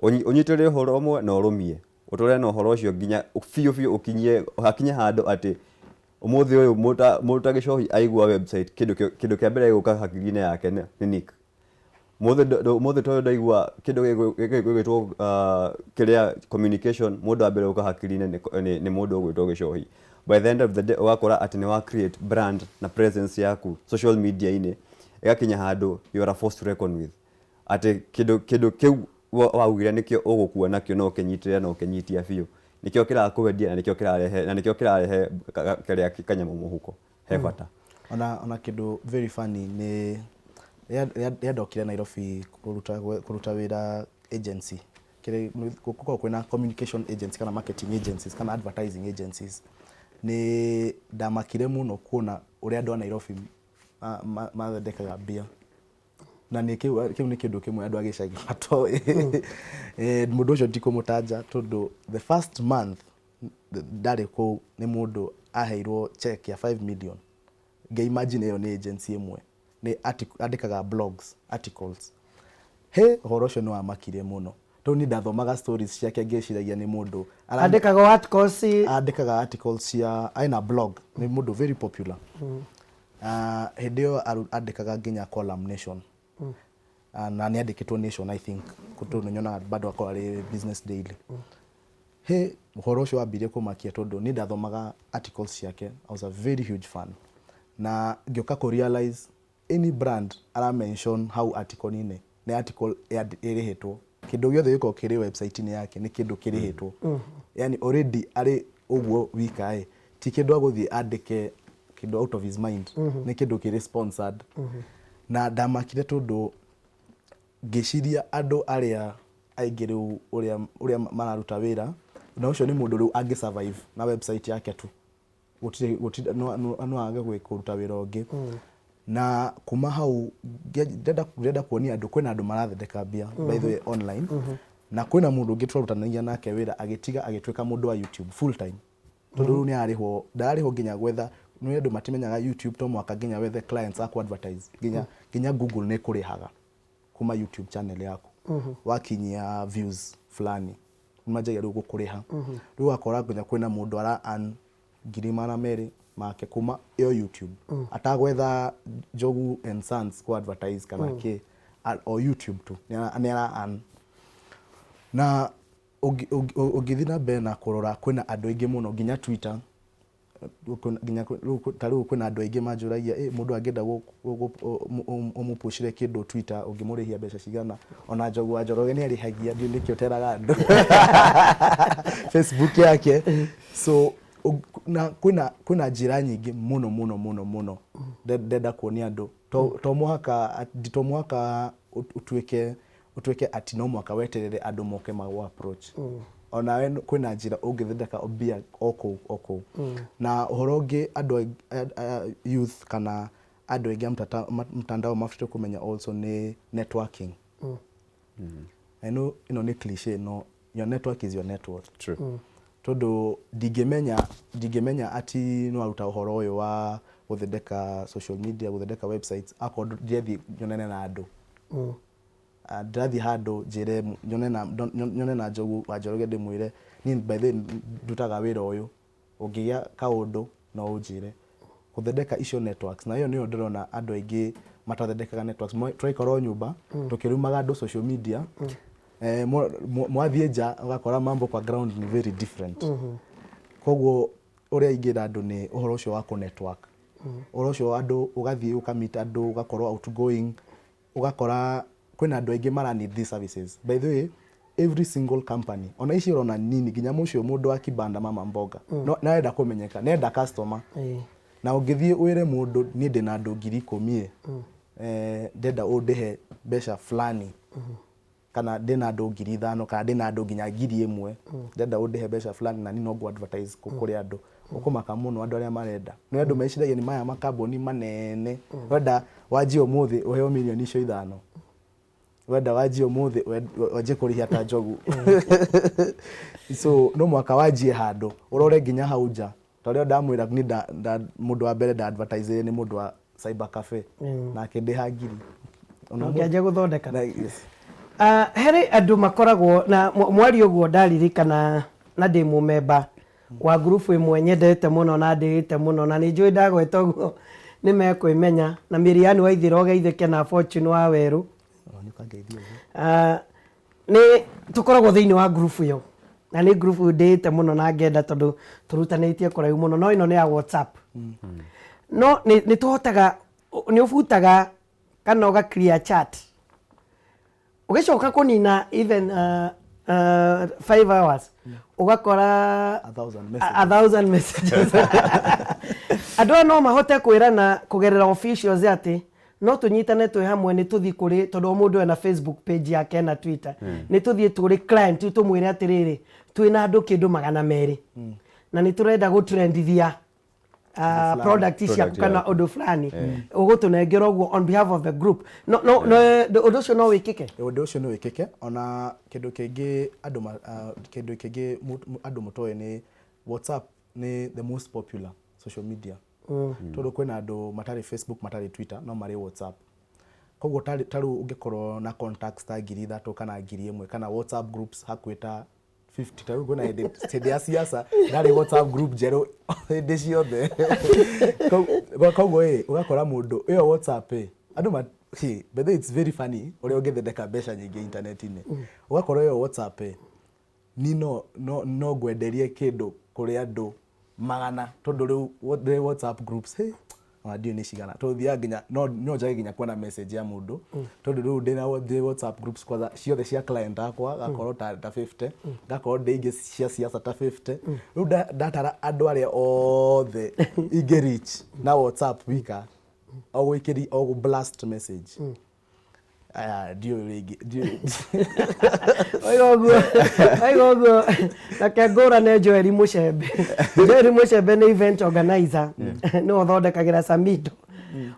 Ũnyitĩrĩre ũhoro ũmwe na ũrũmie, ũtũre na ũhoro ũcio nginya biũ biũ, ũkinyie hakinye handũ atĩ ũmũthĩ ũyũ mũndũ ta Gĩcohi aigua website, kĩndũ kĩa mbere gĩgũka hakiri-inĩ yake nĩ Nick. Ũmũthĩ tondũ ndaigua kĩndũ gĩgwĩtwo kĩrĩa communication, mũndũ wa mbere gũka hakiri-inĩ nĩ mũndũ ũgwĩtwo Gĩcohi. By the end of the day, ũgakora atĩ nĩ wa create brand na presence yaku social media-inĩ ĩgakinya handũ you are a force to reckon with, atĩ kĩndũ kĩu waugire nĩkĩo ũgũkua nakĩo na ũkĩnyitĩrĩra na ũkĩnyitia biũ, nĩkĩo kĩrakwendia na nĩkĩo kĩrarehe kĩrĩa kanyamũ mũhuko he bata. Ona kĩndũ very funny nĩ rĩrĩa ndokire Nairobi kũruta wĩra agency kĩrĩa gũkoragwo kwĩna communication agency kana marketing agencies kana advertising agencies, nĩ ndamakire mũno kuona ũrĩa andũ a Nairobi mathondekaga mbia, na nĩ kĩu nĩ kĩndũ kĩmwe andũ a gĩcagi matoĩ. Mũndũ ũcio ndikũmũtanja tondũ the first month ndarĩ kũu nĩ mũndũ aheirwo check ya 5 million. Ngĩ imagine ĩyo nĩ agency ĩmwe nĩ andĩkaga blogs, articles. He ũhoro ũcio nĩ wamakirie mũno tondũ niĩ ndathomaga stories ciake ngĩciragia nĩ mũndũ Andĩkaga articles? Andĩkaga articles cia aina blog, nĩ mũndũ very popular. Hĩndĩ ĩyo andĩkaga nginya column Nation. Na nĩ andĩkĩtwo Nation, I think, tondũ nĩ nyonaga bado akorwo arĩ Business Daily. He ũhoro ũcio wambirie kũmakia tondũ niĩ ndathomaga articles ciake, I was a very huge fan, na ngĩũka kũ realize any brand ara mention hau article-inĩ nĩ article ĩrĩhĩtwo. Kĩndũ gĩothe gĩkoragwo kĩrĩ website-inĩ yake nĩ kĩndũ kĩrĩhĩtwo, yani already arĩ ũguo wika ĩ ti kĩndũ agũthiĩ andĩke kĩndũ out of his mind, nĩ kĩndũ kĩrĩ sponsored. Na ndamakire tondũ ngĩciria andũ arĩa aingĩ rĩu ũrĩa mararuta wĩra na ũcio nĩ mũndũ rĩu angĩ survive na website yake tu, gũtirĩ no age kũruta wĩra ũngĩ. Na kuma hau ndĩrenda kuonia andũ kwĩna andũ marathondeka mbia, by the way, online. Na kwĩna mũndũ ũngĩ twarutanagia nake wĩra agĩtiga agĩtuĩka mũndũ wa YouTube full time, tondũ rĩu nĩ ararĩhwo, ndararĩhwo nginya gwetha. Nĩ andũ matimenyaga YouTube to mũhaka nginya wethe clients a ku advertise, nginya Google nĩ kũrĩhaga kuma YouTube channel yaku. Wakinyia views fulani nĩmanjagia rĩu gũkũrĩha. Rĩu ũgakora nginya kwĩna mũndũ ara earn 200,000 make kuma ĩyo YouTube, atagwetha Njogu and Sons ku advertise kana kĩ, o YouTube tu nĩ ara earn. Na ũngĩthiĩ na mbere na kũrora, kwĩna andũ aingĩ mũno nginya Twitter, nginya ta rĩu kwĩna andũ aingĩ manjũragia, "Ĩ mũndũ angĩenda ũmũpushire kĩndũ Twitter, ũngĩmũrĩhia mbeca cigana?" Ona Njogu wa Njoroge nĩ arĩhagia, ndiũĩ nĩkĩ ũteraga andũ Facebook yake. So na kwĩna njĩra nyingĩ mũno mũno mũno mũno. Ndenda kuonia andũ to mũhaka ũtuĩke atĩ no mũhaka weterere andũ moke magũ approach. Onawe kwĩna njĩra ũngĩthondeka mbia o kũu o kũu. Na ũhoro ũngĩ andũ youth kana andũ aingĩ a mtandao mabatiĩ kũmenya also nĩ networking. I know ĩno nĩ cliché, no your network is your net worth. True. Tondũ ndingĩmenya ati no aruta ũhoro ũyũ wa gũthondeka social media, gũthondeka websites, akorwo ndirathiĩ nyonane na andũ. Ndĩrathiĩ handũ njĩre nyone na Njogu wa Njoroge, ndĩmwĩre, "Niĩ by the way ndutaga wĩra ũyũ, ũngĩgĩa kaũndũ no ũnjĩre." Gũthondeka icio networks, na ĩyo nĩyo ndĩrona andũ aingĩ matathondekaga networks. Tũraikara o nyũmba tũkĩrumaga andũ social media. Mwathiĩ nja ũgakora mambo kwa ground ni very different. Koguo ũrĩa ingĩra andũ nĩ ũhoro ũcio wa kũ network, ũhoro ũcio wa andũ, ũgathiĩ ũkamit andũ, ũgakorwo outgoing, ũgakora kwĩna andũ aingĩ mara need these services. By the way, every single company, ona ici ũrona nini, nginya mũcio mũndũ wa kibanda, mama mboga, no nĩarenda kũmenyeka, nĩarenda customer. Na ũngĩthiĩ wĩre mũndũ, "Niĩ ndĩna andũ 10,000 ĩ, ndĩrenda ũndĩhe mbeca fulani," kana "Ndĩna andũ 5,000," kana "Ndĩna andũ nginya 1,000, ndĩrenda ũndĩhe mbeca fulani na niĩ no ngũ advertise kũrĩ andũ," Ũkũmaka mũno andũ arĩa marenda. Nĩ andũ meciragia nĩ maya makambuni manene. Wenda wanjie ũmũthĩ ũheo mirioni icio ithano. Wenda wanjie ũmũthĩ wanjie kũrĩhia ta njogu. So no mũhaka wanjie handũ ũrore nginya hau nja. Ta ũrĩa ndamwĩra niĩ mũndũ wa mbere nda advertise nĩ mũndũ wa cyber cafe na akĩndĩha ngiri. Ona ũkĩanjia gũthondeka. Yes. Ah, harĩ andũ makoragwo na mwaria ũguo ndaririkana na ndĩ mũmemba wa ngurubu ĩmwe nyendete mũno na ndĩĩte mũno na nĩ njũĩ ndagweta ũguo nĩ mekwĩmenya na Miriam Waithĩra ũgeithĩke na Fortune wa Werũ. Oh, nĩ ũkangeithia ũguo. Ah, nĩ tũkoragwo thĩinĩ wa ngurubu ĩyo na nĩ ngurubu ndĩĩte mũno na ngenda tondũ tũrutanĩtie kũraihu mũno no ĩno nĩ ya WhatsApp. No nĩ tũhotaga nĩ ũbutaga kana ũga clear chat ũgĩcoka kũnina even 5 hours ũgakora 1,000 a 1,000 messages. Andũ aya no mahote kwĩrana kũgerera officials atĩ no tũnyitane twĩ hamwe nĩ tũthiĩ kũrĩ tondũ o mũndũ ena Facebook page yake na Twitter, nĩ tũthiĩ tũrĩ client tũmwĩre atĩrĩrĩ, twĩna andũ kĩndũ 200 na nĩ tũrenda gũtrendithia product ciaku Product kana yaku. ũndũ fulani ũgũtũnengera ũguo on behalf of the group. No ũndũ ũcio no wĩkĩke. Ũndũ ũcio no wĩkĩke. Ona kĩndũ kĩngĩ andũ kĩndũ kĩngĩ andũ mũtoĩ nĩ WhatsApp nĩ the most popular social media, tondũ kwĩna andũ matarĩ Facebook, matarĩ Twitter, no marĩ WhatsApp. Koguo ta rĩu ũngĩkorwo na contacts ta 3000 kana 1000 kana WhatsApp groups hakuhĩ ta 50, ta rĩu kwĩna hĩndĩ ya siasa ndarĩ WhatsApp group njerũ hĩndĩ ciothe. Koguo ĩ ũgakora mũndũ ĩyo WhatsApp ĩ andũ ma hey, by the way, it's very funny ũrĩa ũngĩthondeka mbeca nyingĩ internet-inĩ. Ũgakora ĩyo WhatsApp ĩ ni no ngwenderie kĩndũ kũrĩ andũ magana, tondũ rĩu ndĩ WhatsApp groups, hey, ona ndiũĩ nĩ cigana, tondũ thiaga nginya no njage nginya kuona message ya mũndũ, tondũ rĩu ndĩna ndĩ WhatsApp groups kwanza ciothe cia client akwa gakorwo ta 50, ngakorwo ndĩ ingĩ cia siasa ta 50. Rĩu ndatara andũ arĩa othe ingĩ reach na WhatsApp wika o gwĩkĩri o gũ blast message aya, ndiũĩ rĩngĩ ndiũĩ. Oiga ũguo, oiga ũguo, reke ngũrane Joel Mũcembe. Joel Mũcembe nĩ event organizer, nĩwe ũthondekagĩra Samido.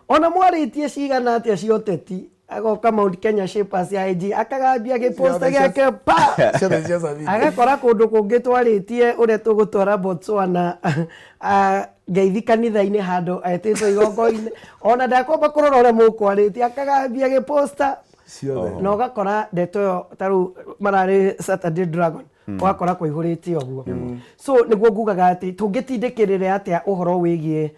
Ona mwarĩtie cigana atĩa cia ũteti, agoka Mount Kenya Shapers ya IG akagambia gĩposta Ciothe gĩake pa ciothe cia Samido. Agakora kũndũ kũngĩ twarĩtie ũrĩa tũgũtwara Botswana, ah, ngeithi kanitha-inĩ handũ etĩtwo igongona, ona ndakwamba kũrora ũrĩa mũkwarĩtie, akagambia gĩposta ciothe. Na ũgakora ndeto ĩyo ta rĩu mararĩ Saturday Dragon, ũgakora kũihũrĩte ũguo. So nĩguo ngugaga atĩ tũngĩtindĩkĩrĩra atĩa ũhoro wĩgiĩ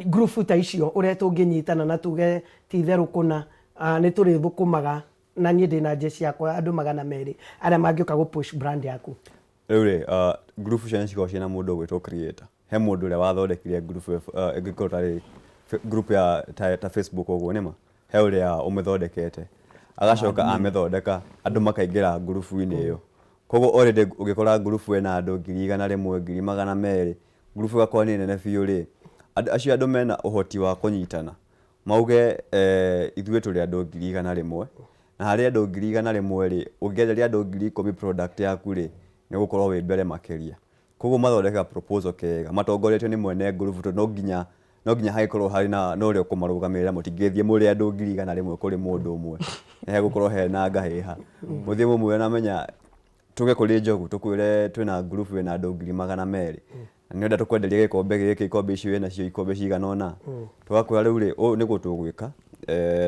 ngurubu ta icio, ũrĩa tũngĩnyitana na tuge ti itherũ kũna nĩ tũrĩthũkũmaga na niĩ ndĩna njeci yakwa andũ 200 arĩa mangĩũka gũ push brand yaku. Rĩu rĩ, ngurubu cio nĩ cikoragwo ciĩna mũndũ ũgwĩtwo creator. He mũndũ ũrĩa wathondekire ngurubu ĩyo, ĩngĩkorwo tarĩ group ya ta Facebook ũguo nĩma he ũrĩa ũmĩthondekete, agacoka amĩthondeka, andũ makaingĩra ngurubu-inĩ ĩyo. Koguo already ũngĩkora ngurubu ĩna andũ 100,000, 200,000, ngurubu ĩgakorwo nĩ nene biũ rĩ, andũ acio andũ mena ũhoti wa kũnyitana mauge ithuĩ tũrĩ andũ 100,000, na harĩ andũ 100,000 rĩ, ũngĩenderia andũ 10,000 product yaku rĩ, nĩ ũgũkorwo wĩ mbere makĩria. Koguo mathondekaga proposal kega matongoretio nĩ mwene ngurubu, tondũ no nginya hagĩkorwo harĩ na ũrĩa ũkũmarũgamĩrĩra. Mũtingĩthiĩ mũrĩ andũ 100,000 kũrĩ mũndũ ũmwe, nĩ hegũkorwo hena ngahĩha. Mũthiĩ mũmwĩre namenya tũke kũrĩ Njogu tũkwĩre twĩna ngurubu ĩna andũ 200,000 na nĩũrenda tũkwenderie gĩkombe gĩkĩ, ikombe ici wĩnacio ikombe cigana ũna, tũgakwĩra rĩu rĩ, ũũ nĩguo tũgwĩka,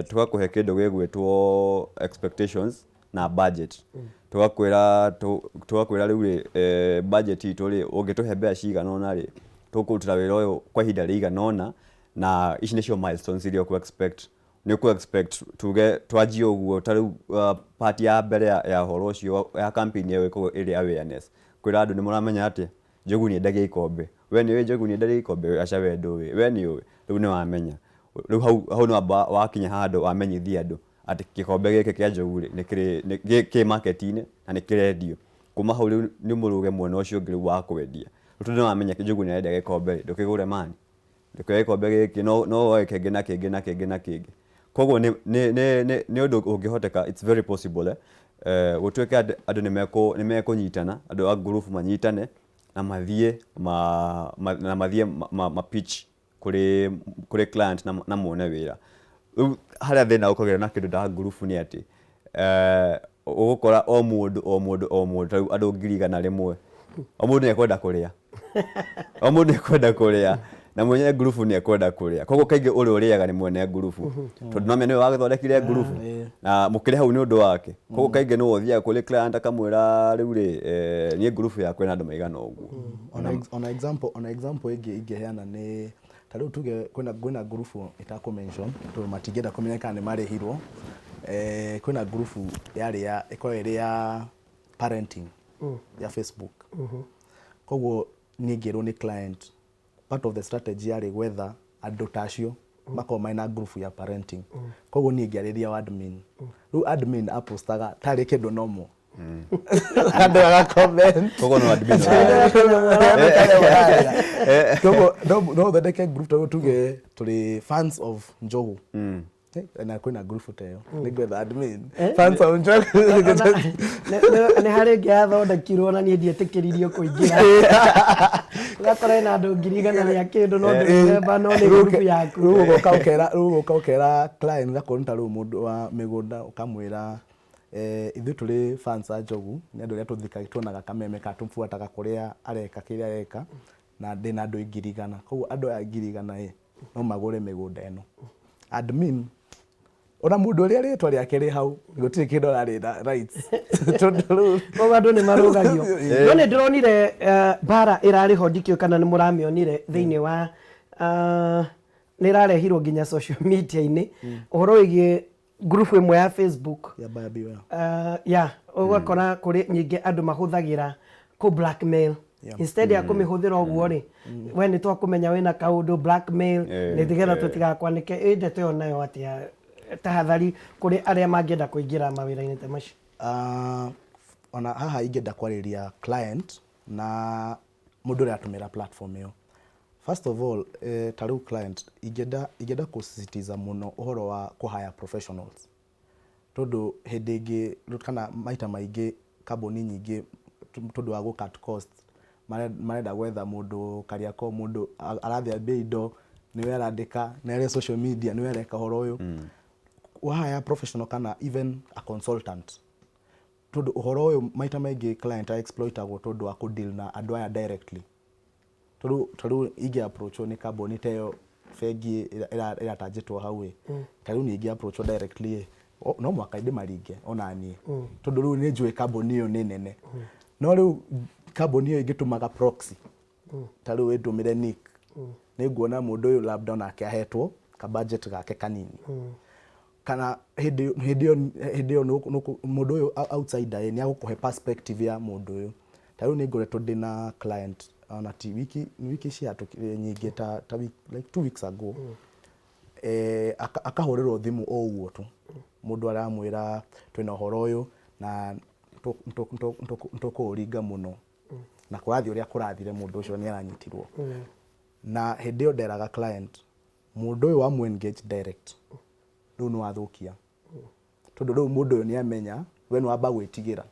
tũgakũhe kĩndũ gĩgwĩtwo expectations na budget. Tũgakwĩra rĩu rĩ, budget itũ rĩ, ũngĩtũhe mbeca cigana ũna rĩ, tũkũrutĩra wĩra ũyũ kwa ihinda rĩigana ũna, na ici nĩcio milestones iria ũkũ expect, nĩ ũkũ expect tuge twanjie ũguo. Ta rĩu part ya mbere ya ũhoro ũcio ya campaign ĩyo ĩkoragwo ĩrĩ awareness, kwĩra andũ nĩ mũramenya atĩ Njogu nĩ endagia ikombe. We nĩ ũĩ Njogu nĩ endagia ikombe? Aca, we ndũĩ. We nĩ ũĩ? Rĩu nĩ wamenya. Rĩu hau nĩ wamba wakinya handũ wamenyithia andũ atĩ gĩkombe gĩkĩ kĩa Njogu rĩ, nĩ kĩrĩ kĩ market-inĩ na nĩ kĩrendio. Kuma hau rĩu nĩ mũrũge mwena ũcio ũngĩ rĩu wa kwendia. Rĩu tondũ nĩ wamenya Njogu nĩ arendia gĩkombe rĩ, ndũkĩgũre mani, ndũkĩoe gĩkombe gĩkĩ, no woe kĩngĩ na kĩngĩ na kĩngĩ na kĩngĩ. Koguo nĩ ũndũ ũngĩhoteka, it's very possible, eh, gũtuĩke andũ nĩ mekũnyitana, andũ a ngurubu manyitane. Na mathiĩ ma, ma, na mathiĩ ma, ma, ma pitch kũrĩ kũrĩ client na, na mone wĩra. Rĩu harĩa thĩna ũkagĩra na kĩndũ ta ngurubu nĩ atĩ ũgũkora o mũndũ o mũndũ o mũndũ, ta rĩu andũ 100,000, o mũndũ nĩ ekwenda kũrĩa, o mũndũ nĩ ekwenda kũrĩa, na mwenye ngurubu nĩ ekwenda kũrĩa. Koguo kaingĩ ũrĩa ũrĩaga nĩ mwene ngurubu, tondũ no nĩwe wagĩthondekire ngurubu na mũkĩrĩ hau nĩ ũndũ wake. Koguo kaingĩ nĩwe ũthiaga kũrĩ client akamwĩra, rĩu rĩ, niĩ ngurubu yakwa ĩna andũ maigana ũguo. Ona example ĩngĩ ingĩheana nĩ ta rĩu tuge kwĩna ngurubu itakũ mention tondũ matingĩenda kũmenyeka nĩ marĩhirwo. Kwĩna ngurubu yarĩ ya ĩkoragwo ĩrĩ ya parenting ya Facebook. Koguo niĩ ngĩrwo nĩ client, part of the strategy yarĩ gwetha andũ ta acio makorwo marĩ na ngurubu ya parenting. Koguo niĩ ngĩarĩria wa admin. Rĩu admin apostaga tarĩ kĩndũ normal, andũ aga comment. Koguo no admin. Koguo no ũthondeke group, ta rĩu tuge tũrĩ fans of Njogu. Na kwĩna group ta ĩyo, nĩ ngwetha admin, fans of Njogu. Nĩ harĩ ĩngĩ yathondekirwo na niĩ ndietĩkĩririo kũingĩra, ũgakora ĩna andũ 100,000 kĩndũ, no ndũrĩ member, no nĩ group yaku. Rĩu ũgoka ũkera client, gakorwo nĩ ta rĩu mũndũ wa mĩgũnda, ũkamwĩra, ithuĩ tũrĩ fans a Njogu, nĩ andũ arĩa tũthikagia, tuonaga kameme ka tũbuataga kũrĩa areka kĩrĩa areka, na ndĩna andũ 100,000. Koguo andũ aya 100,000 ĩ no magũre mĩgũnda ĩno. Admin ona mũndũ ũrĩa rĩtwa rĩake rĩ hau, gũtirĩ kĩndũ ararĩ na rights, tondũ rĩu Koguo andũ nĩ marũgagio. No nĩ ndĩronire mbara ĩrarĩ ho, ndikĩũĩ kana nĩ mũramĩonire thĩinĩ wa nĩ ĩrarehirwo nginya social media-inĩ, ũhoro wĩgiĩ group ĩmwe ya Facebook. Ya buyer beware. Ya ũgakora kũrĩ nyingĩ andũ mahũthagĩra kũ blackmail instead ya kũmĩhũthĩra ũguo rĩ, we nĩ twakũmenya wĩna kaũndũ, blackmail, nĩ nĩgetha tũtigakwanĩke. Ĩ ndeto ĩyo nayo atĩa, tahadhari kũrĩ arĩa mangĩenda kũingĩra mawĩra-inĩ ta macio? Ona haha ingĩenda kwarĩria client na mũndũ ũrĩa atũmĩra platform ĩyo. First of all, ta rĩu client ingĩenda kũsisitiza mũno ũhoro wa kũ hire professionals, tondũ hĩndĩ ĩngĩ kana maita maingĩ kambuni nyingĩ, tondũ wa gũ cut cost, marenda gwetha mũndũ Kariakoo, mũndũ arathiĩ ambia indo, nĩwe arandĩka, nĩwe arĩ social media, nĩwe areka ũhoro ũyũ. Wa hire professional kana even a consultant, tondũ ũhoro ũyũ maita maingĩ client exploitagwo tondũ wa kũ deal na andũ aya directly. Tondũ ta rĩu ingĩ approachwo nĩ kambuni ta ĩyo, bengi ĩratanjĩtwo hau ĩ, ta rĩu niĩ ingĩ approachwo directly ĩ, no mũhaka ndĩmaringe ona niĩ, tondũ rĩu nĩ njũĩ kambuni ĩyo nĩ nene. No rĩu kambuni ĩyo ĩngĩtũmaga proxy, ta rĩu ĩndũmĩre Nick, nĩ nguona mũndũ ũyũ labda onake ahetwo ka budget gake kanini, kana hĩndĩ ĩyo mũndũ ũyũ outsider ĩ nĩ agũkũhe perspective ya mũndũ ũyũ. Ta rĩu nĩ ngoretwo ndĩna client, ona ti wiki, nĩ wiki ciahatũkire nyingĩ, ta week, like 2 weeks ago, akahũrĩrwo thimũ o ũguo tu, mũndũ aramwĩra twĩna ũhoro ũyũ na tũkũũringa mũno, na kũrathiĩ ũrĩa kũrathire, mũndũ ũcio nĩ aranyitirwo. Na hĩndĩ ĩyo nderaga client, mũndũ ũyũ wamũ engage direct, rĩu nĩ wathũkia, tondũ rĩu mũndũ ũyũ nĩ amenya we nĩ wamba gwĩtigĩra.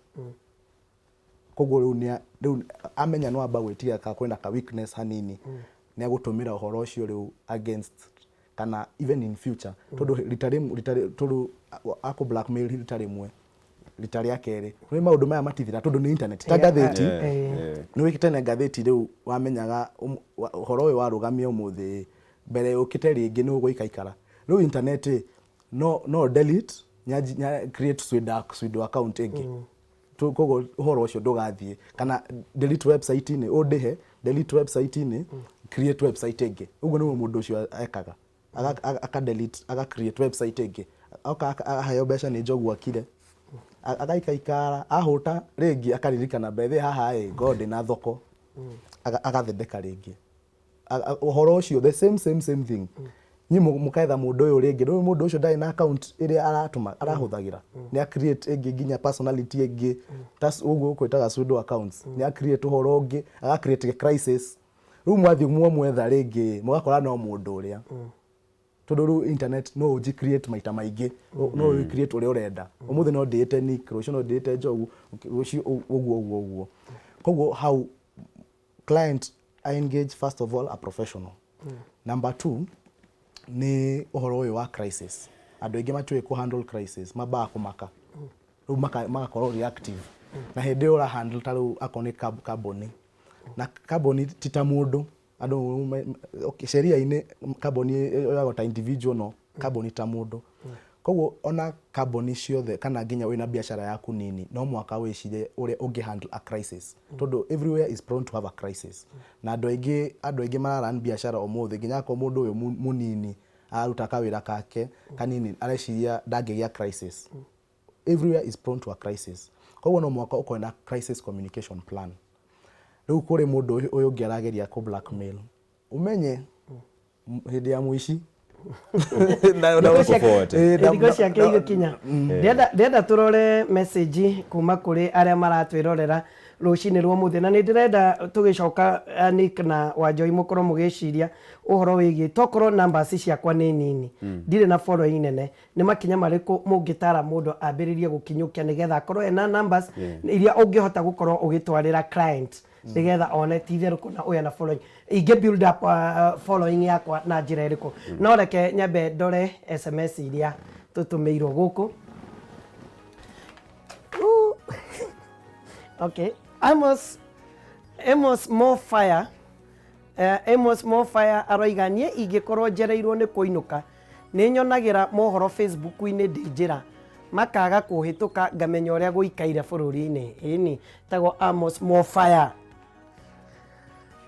Koguo rĩu rĩu amenya nĩ wamba gwĩtigĩra kana kwĩna ka weakness hanini, nĩ agũtũmĩra ũhoro ũcio rĩu against, kana even in future, tondũ rita rĩmwe tondũ akũ blackmail rita rĩmwe, rita rĩa kerĩ, nĩ maũndũ maya matithira, tondũ nĩ internet ta ngathĩti. Nĩ wĩkĩte na ngathĩti, rĩu wamenyaga ũhoro ũyũ warũgamia ũmũthĩ, mbere yũkĩte rĩngĩ nĩ ũgũikaikara. Rĩu internet ĩ, no delete nya create pseudo account ĩngĩ. Koguo ũhoro ũcio ndũgathiĩ, kana delete website-inĩ, ũndĩhe, delete website-inĩ, create website ĩngĩ. Ũguo nĩguo mũndũ ũcio ekaga. Aka delete, aka create website ĩngĩ, oka aheo mbeca nĩ Njogu akire. Agaikaikara, ahũta rĩngĩ akaririkana bethe haha ĩ ngorwo ndĩna thoko. Agathondeka rĩngĩ ũhoro ũcio, the same same same thing. Nyi mũketha mũndũ ũyũ rĩngĩ, rĩu mũndũ ũcio ndarĩ na account ĩrĩa aratũma arahũthagĩra, nĩ a create ĩngĩ, nginya personality ĩngĩ, ta ũguo ũkwĩtaga pseudo accounts, nĩ a create ũhoro ũngĩ, aga create crisis. Rĩu mwathiĩ mwamwetha rĩngĩ, mũgakora no mũndũ ũrĩa, tondũ rĩu internet no ũnji create maita maingĩ, no ũ create ũrĩa ũrenda. Ũmũthĩ no ndĩĩte Nick, rũciũ no ndĩĩte Njogu, rũciũ ũguo ũguo ũguo. Koguo hau Client I engage first of all a professional. Number two nĩ ũhoro ũyũ wa crisis. Andũ aingĩ matiũĩ kũ handle crisis, mambaga kũmaka rĩu magakorwo reactive, na hĩndĩ ĩyo ũra handle ta rĩu akorwo nĩ kambuni, na kambuni ti ta mũndũ. Andũ okay, sheria-inĩ kambuni yoyagwo ta individual, no kambuni ta mũndũ. Koguo ona kambuni ciothe kana nginya wĩna biacara yaku nini, no mũhaka wĩcirie ũrĩa ũngĩ handle a crisis, tondũ everywhere is prone to have a crisis. Na andũ aingĩ mara run biacara ũmũthĩ, nginya akorwo mũndũ ũyũ mũnini araruta kawĩra kake kanini, areciria ndangĩgĩa crisis. Everywhere is prone to a crisis, koguo no mũhaka ũkorwo na crisis communication plan. Rĩu kũrĩ mũndũ ũyũ ũngĩ arageria kũ blackmail, ũmenye hĩndĩ ya mũici. Forward. Thikũ ciake igĩkinya. Ndĩrenda tũrore message kuma kũrĩ arĩa maratwĩrorera rũcinĩ rwa ũmũthĩ, na nĩ ndĩrenda tũgĩcoka, Nick na Wanjoi, mũkorwo mũgĩciria ũhoro wĩgiĩ tokorwo numbers ciakwa nĩ nini, ndirĩ na following nene, nĩ makinya marĩkũ mũngĩtara mũndũ ambĩrĩrie gũkinyũkia nĩgetha akorwo ena numbers iria ũngĩhota gũkorwo ũgĩtwarĩra client, nĩgetha one ti itherũ kũna ũyũ ena following, ingĩ build up following yakwa na njĩra ĩrĩkũ? No reke nyambe ndore SMS iria tũtũmĩirwo gũkũ. Ooh. Okay, Amos Mofire, Amos Mofire aroiga, niĩ ingĩkorwo njereirwo nĩ kũinũka, nĩ nyonagĩra mohoro Facebook-inĩ ndĩ njĩra, makaga kũhĩtũka, ngamenya ũrĩa gũikaire bũrũri-inĩ. Ĩni tagwo Amos Mofire.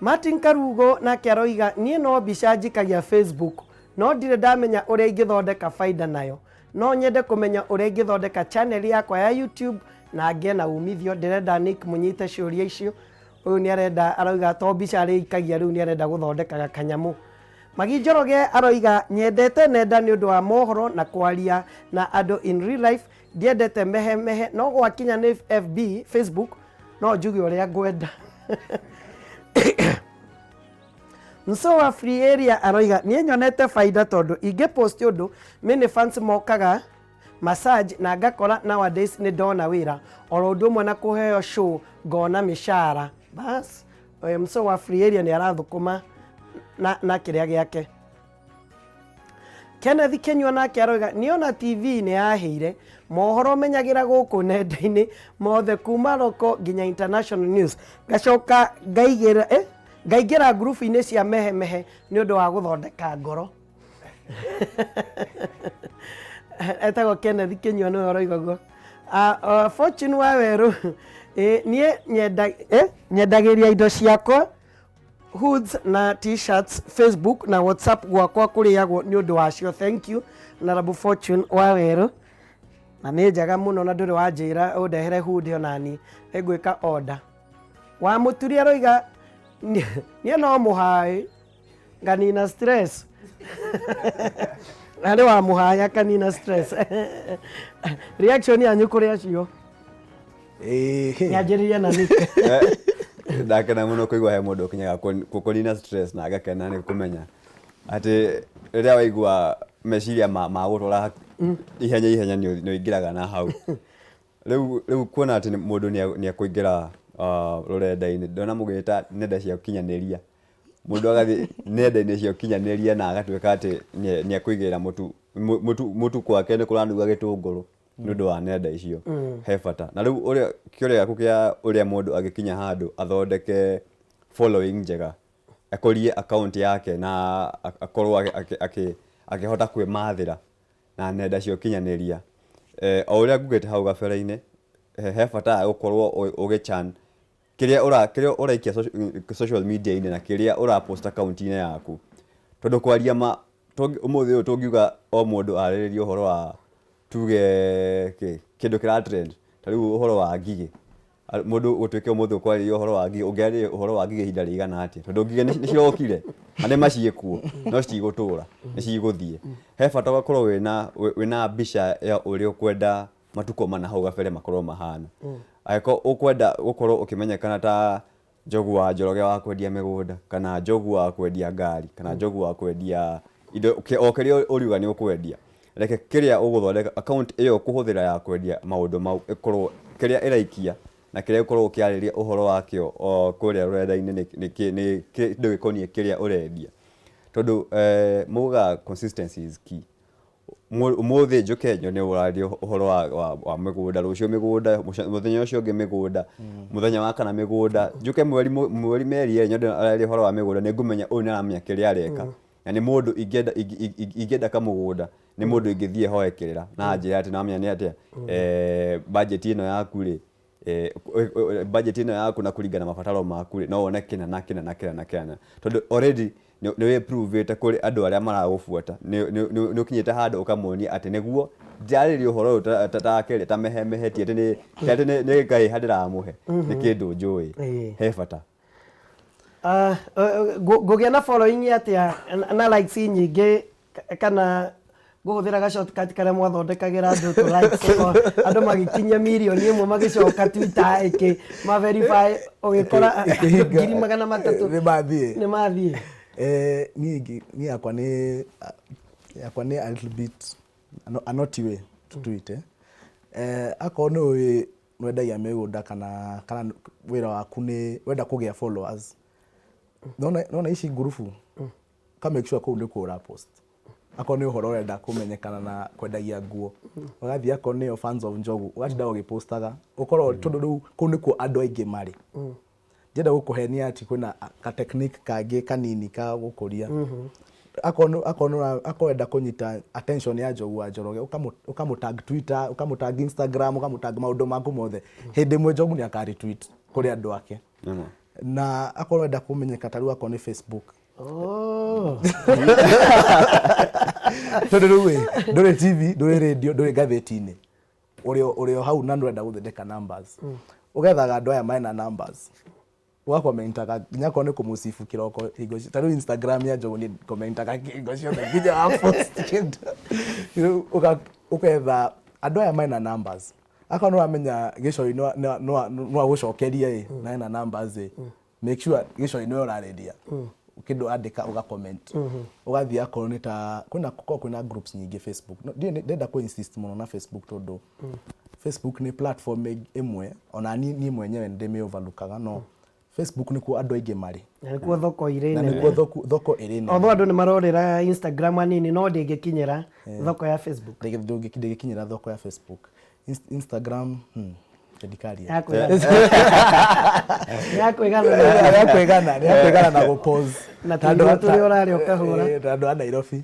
Martin Karugo nake aroiga, niĩ no mbica njikagia Facebook, no ndirĩ ndamenya ũrĩa ingĩthondeka baida nayo. No nyende kũmenya ũrĩa ingĩthondeka channel yakwa ya YouTube na ngĩe na umithio. Ndĩrenda Nick mũnyite ciũria icio. Ũyũ nĩ arenda, arauga to mbica arĩikagia, rĩu nĩ arenda gũthondekaga kanyamũ. Magi Njoroge aroiga, nyendete nenda nĩ ũndũ wa mohoro na kwaria na andũ in real life. Ndiendete mehe mehe, no gwakinya nĩ FB, Facebook, no njuge ũrĩa ngwenda. Mso wa Free Area aroiga, niĩ nyonete baida tondũ ingĩ post ũndũ, many fans mokaga massage na ngakora nowadays nĩ ndona wĩra oro ũndũ ũmwe na kũheo show, ngona mĩcara. Bas, Mso wa Free Area nĩ arathũkũma na kĩrĩa gĩake. Kenneth Kenyua nake aroiga, niona TV nĩ yahĩire, mohoro menyagĩra gũkũ nenda-inĩ mothe kuma local nginya international news, ngacoka ngaigĩra ngaingĩra ngurubu-inĩ cia mehe mehe nĩ ũndũ wa gũthondeka ngoro. Etagwo Kenneth Kenyua nĩwe ũroiga ũguo. Fortune wa Werũ, niĩ nyendagĩria indo ciakwa, hoods na T-shirts, Facebook na WhatsApp gwakwa kũrĩagwo nĩ ũndũ wacio. Thank you, Honorable Fortune wa Werũ, na nĩ njega mũno, na ndũrĩ wanjĩra ũndehere hood, onani nĩngwĩka order. Wa mũturi aroiga, niĩ no mũhaĩ nganina stress. Harĩ wa mũhaĩ akanina stress. Reaction yanyu kũrĩ acio? Nyanjĩrĩria na Nick. Ndakena mũno kũigua he mũndũ ũkinyaga kũnina stress, na ngakena nĩ kũmenya atĩ rĩrĩa waigua meciria ma gũtwara ihenya ihenya nĩ ũingĩraga na hau. Rĩu kuona atĩ mũndũ nĩ ekũingĩra rũrenda-inĩ, ndona mũgĩta nenda cia ũkinyanĩria, mũndũ agathiĩ nenda-inĩ cia ũkinyanĩria na agatuĩka atĩ nĩ ekũigĩrĩra mũtu gwake nĩ kũranuga gĩtũngũrũ nĩ ũndũ wa nenda icio. He bata. Na rĩu ũrĩa kĩũria gĩaku kĩa ũrĩa mũndũ angĩkinya handũ athondeke following njega, akũrie account yake na akorwo akĩhota kwĩmathĩra na nenda cia ũkinyanĩria, o ũrĩa ngugĩte hau gabere-inĩ, he bata wa gũkorwo ũgĩchan kĩrĩa ũraikia social media-inĩ na kĩrĩa ũrapost account-inĩ yaku, tondũ kwaria ma ũmũthĩ ũyũ tũngiuga o mũndũ arĩrĩrie ũhoro wa tuge kĩndũ kĩra trend, ta rĩu ũhoro wa ngigĩ, mũndũ gũtuĩke ũmũthĩ ũkwarĩria ũhoro wa ngigĩ, ũngĩarĩria ũhoro wa ngigĩ ihinda rĩigana atĩa? Tondũ ngigĩ nĩ cirokire na nĩ maciĩkuo, no citigũtũra, nĩ cigũthiĩ. He bata ũgakorwo wĩna mbica ya ũrĩa ũkwenda matukũ mana hau gabere makorwo mahana. Angĩkorwo ũkwenda gũkorwo ũkĩmenyekana ta Njogu wa Njoroge wa kwendia mĩgũnda, kana Njogu wa kwendia ngari, kana Njogu wa kwendia indo, o kĩrĩa ũriuga nĩ ũkwendia, reke kĩrĩa ũgũthondeka account ĩyo ũkũhũthĩra ya kwendia maũndũ mau ĩkorwo kĩrĩa ĩraikia. Na kĩrĩa ũkoragwo ũkĩarĩria ũhoro wakĩo kũrĩa rũrenda-inĩ nĩ kĩndũ gĩkoniĩ kĩrĩa ũrendia. Tondũ maugaga consistency is key. Ũmũthĩ njũke nyone ũraria ũhoro wa mĩgũnda, rũciũ mĩgũnda, mũthenya ũcio ũngĩ mĩgũnda, mũthenya wa kana mĩgũnda, njũke mweri mĩeri ĩrĩ nyone araria ũhoro wa mĩgũnda, nĩ ngũmenya ũyũ nĩ aramenya kĩrĩa areka. Na nĩ mũndũ ingĩenda kamũgũnda, nĩ mũndũ ingĩthiĩ hoe kĩrĩra na anjĩre atĩ nĩwamenya nĩ atĩa, budget ĩno yaku rĩ, budget ĩno yaku na kũringana na mabataro maku rĩ, no wone kĩna na kĩna na kĩna na kĩna. Tondũ already nĩ wĩ prove ĩte kũrĩ andũ arĩa maragũbuata, nĩ ũkinyĩte handũ ũkamonia atĩ nĩguo ndirarĩria ũhoro ũyũ ta ta mehemehe, ti atĩ nĩ ngahĩha ndĩramũhe, nĩ kĩndũ njũĩ he bata. Ngũgĩa na following atĩa na likes nyingĩ kana ngũhũthĩra ga shortcut karĩa mwathondekagĩra andũ tũ likes andũ magĩkinyia mirioni 1 magĩcoka Twitter ĩkĩ ma verify ũgĩkora Ĩkĩhinga. 300,000 Nĩ mathiĩ. Nĩ mathiĩ. Niĩ yakwa nĩ a little bit a naughty way to do it, eh. Akorwo nĩ ũĩ nĩwendagia mĩgũnda kana wĩra waku nĩ wenda kũgĩa followers, nona ici ngurubu ka make sure kũu nĩkuo ũra post. Akorwo nĩ ũhoro ũrenda kũmenyekana na kwendagia nguo, ũgathiĩ akorwo nĩyo Fans of Njogu, ũgatinda ũgĩpostaga ũkorwo, tondũ rĩu kũu nĩkuo andũ aingĩ marĩ. Ndienda gũkũhenia atĩ kwĩna ka technique kangĩ kanini ka gũkũria. Akorwo wenda kũnyita attention ya Njogu wa Njoroge, ũkamũ tag Twitter, ũkamũ tag Instagram, ũkamũ tag maũndũ maku mothe, hĩndĩ ĩmwe Njogu nĩ aka retweet kũrĩ andũ ake. Nĩma. Na akorwo wenda kũmenyeka ta rĩu akorwo nĩ Facebook, tondũ rĩu ĩ ndũrĩ TV, ndũrĩ radio, ndũrĩ ngathĩti-inĩ, ũrĩ o hau na ndũrenda gũthondeka numbers, ũgethaga andũ aya mena numbers, ũgakomentaga nginya akorwo nĩ kũmũcibu kĩroko hingo ta rĩu Instagram ya Njogu, niĩ komentaga hingo ciothe nginya wa post kĩndũ. Rĩu ũgetha andũ aya mena numbers. Akorwo nĩ ũramenya Gĩcoi no agũcokerie ĩ na ena numbers ĩ, make sure Gĩcoi nĩwe ũrarĩria kĩndũ andĩka, ũga comment. Ũgathiĩ akorwo nĩ ta kwĩna gũkoragwo kwĩna groups nyingĩ Facebook. No, ndiĩ ndenda kũ insist mũno na Facebook, tondũ Facebook nĩ platform ĩmwe ona niĩ mwenyewe nĩ ndĩmĩ overlookaga, no Facebook nĩkuo andũ aingĩ marĩ. Na nĩkuo thoko irĩ na nene. Nĩkuo thoko ĩrĩ nene. Although andũ nĩ marorĩra Instagram anini, no ndĩngĩkinyĩra thoko ya Facebook. Ndĩngĩkinyĩra thoko ya Facebook. Instagram, ndikaria. Yakwĩgana. Nĩ yakwĩgana na gũ-pause. Na tũirio tũrĩa ũrarĩa ũkahũra. Ta andũ a Nairobi.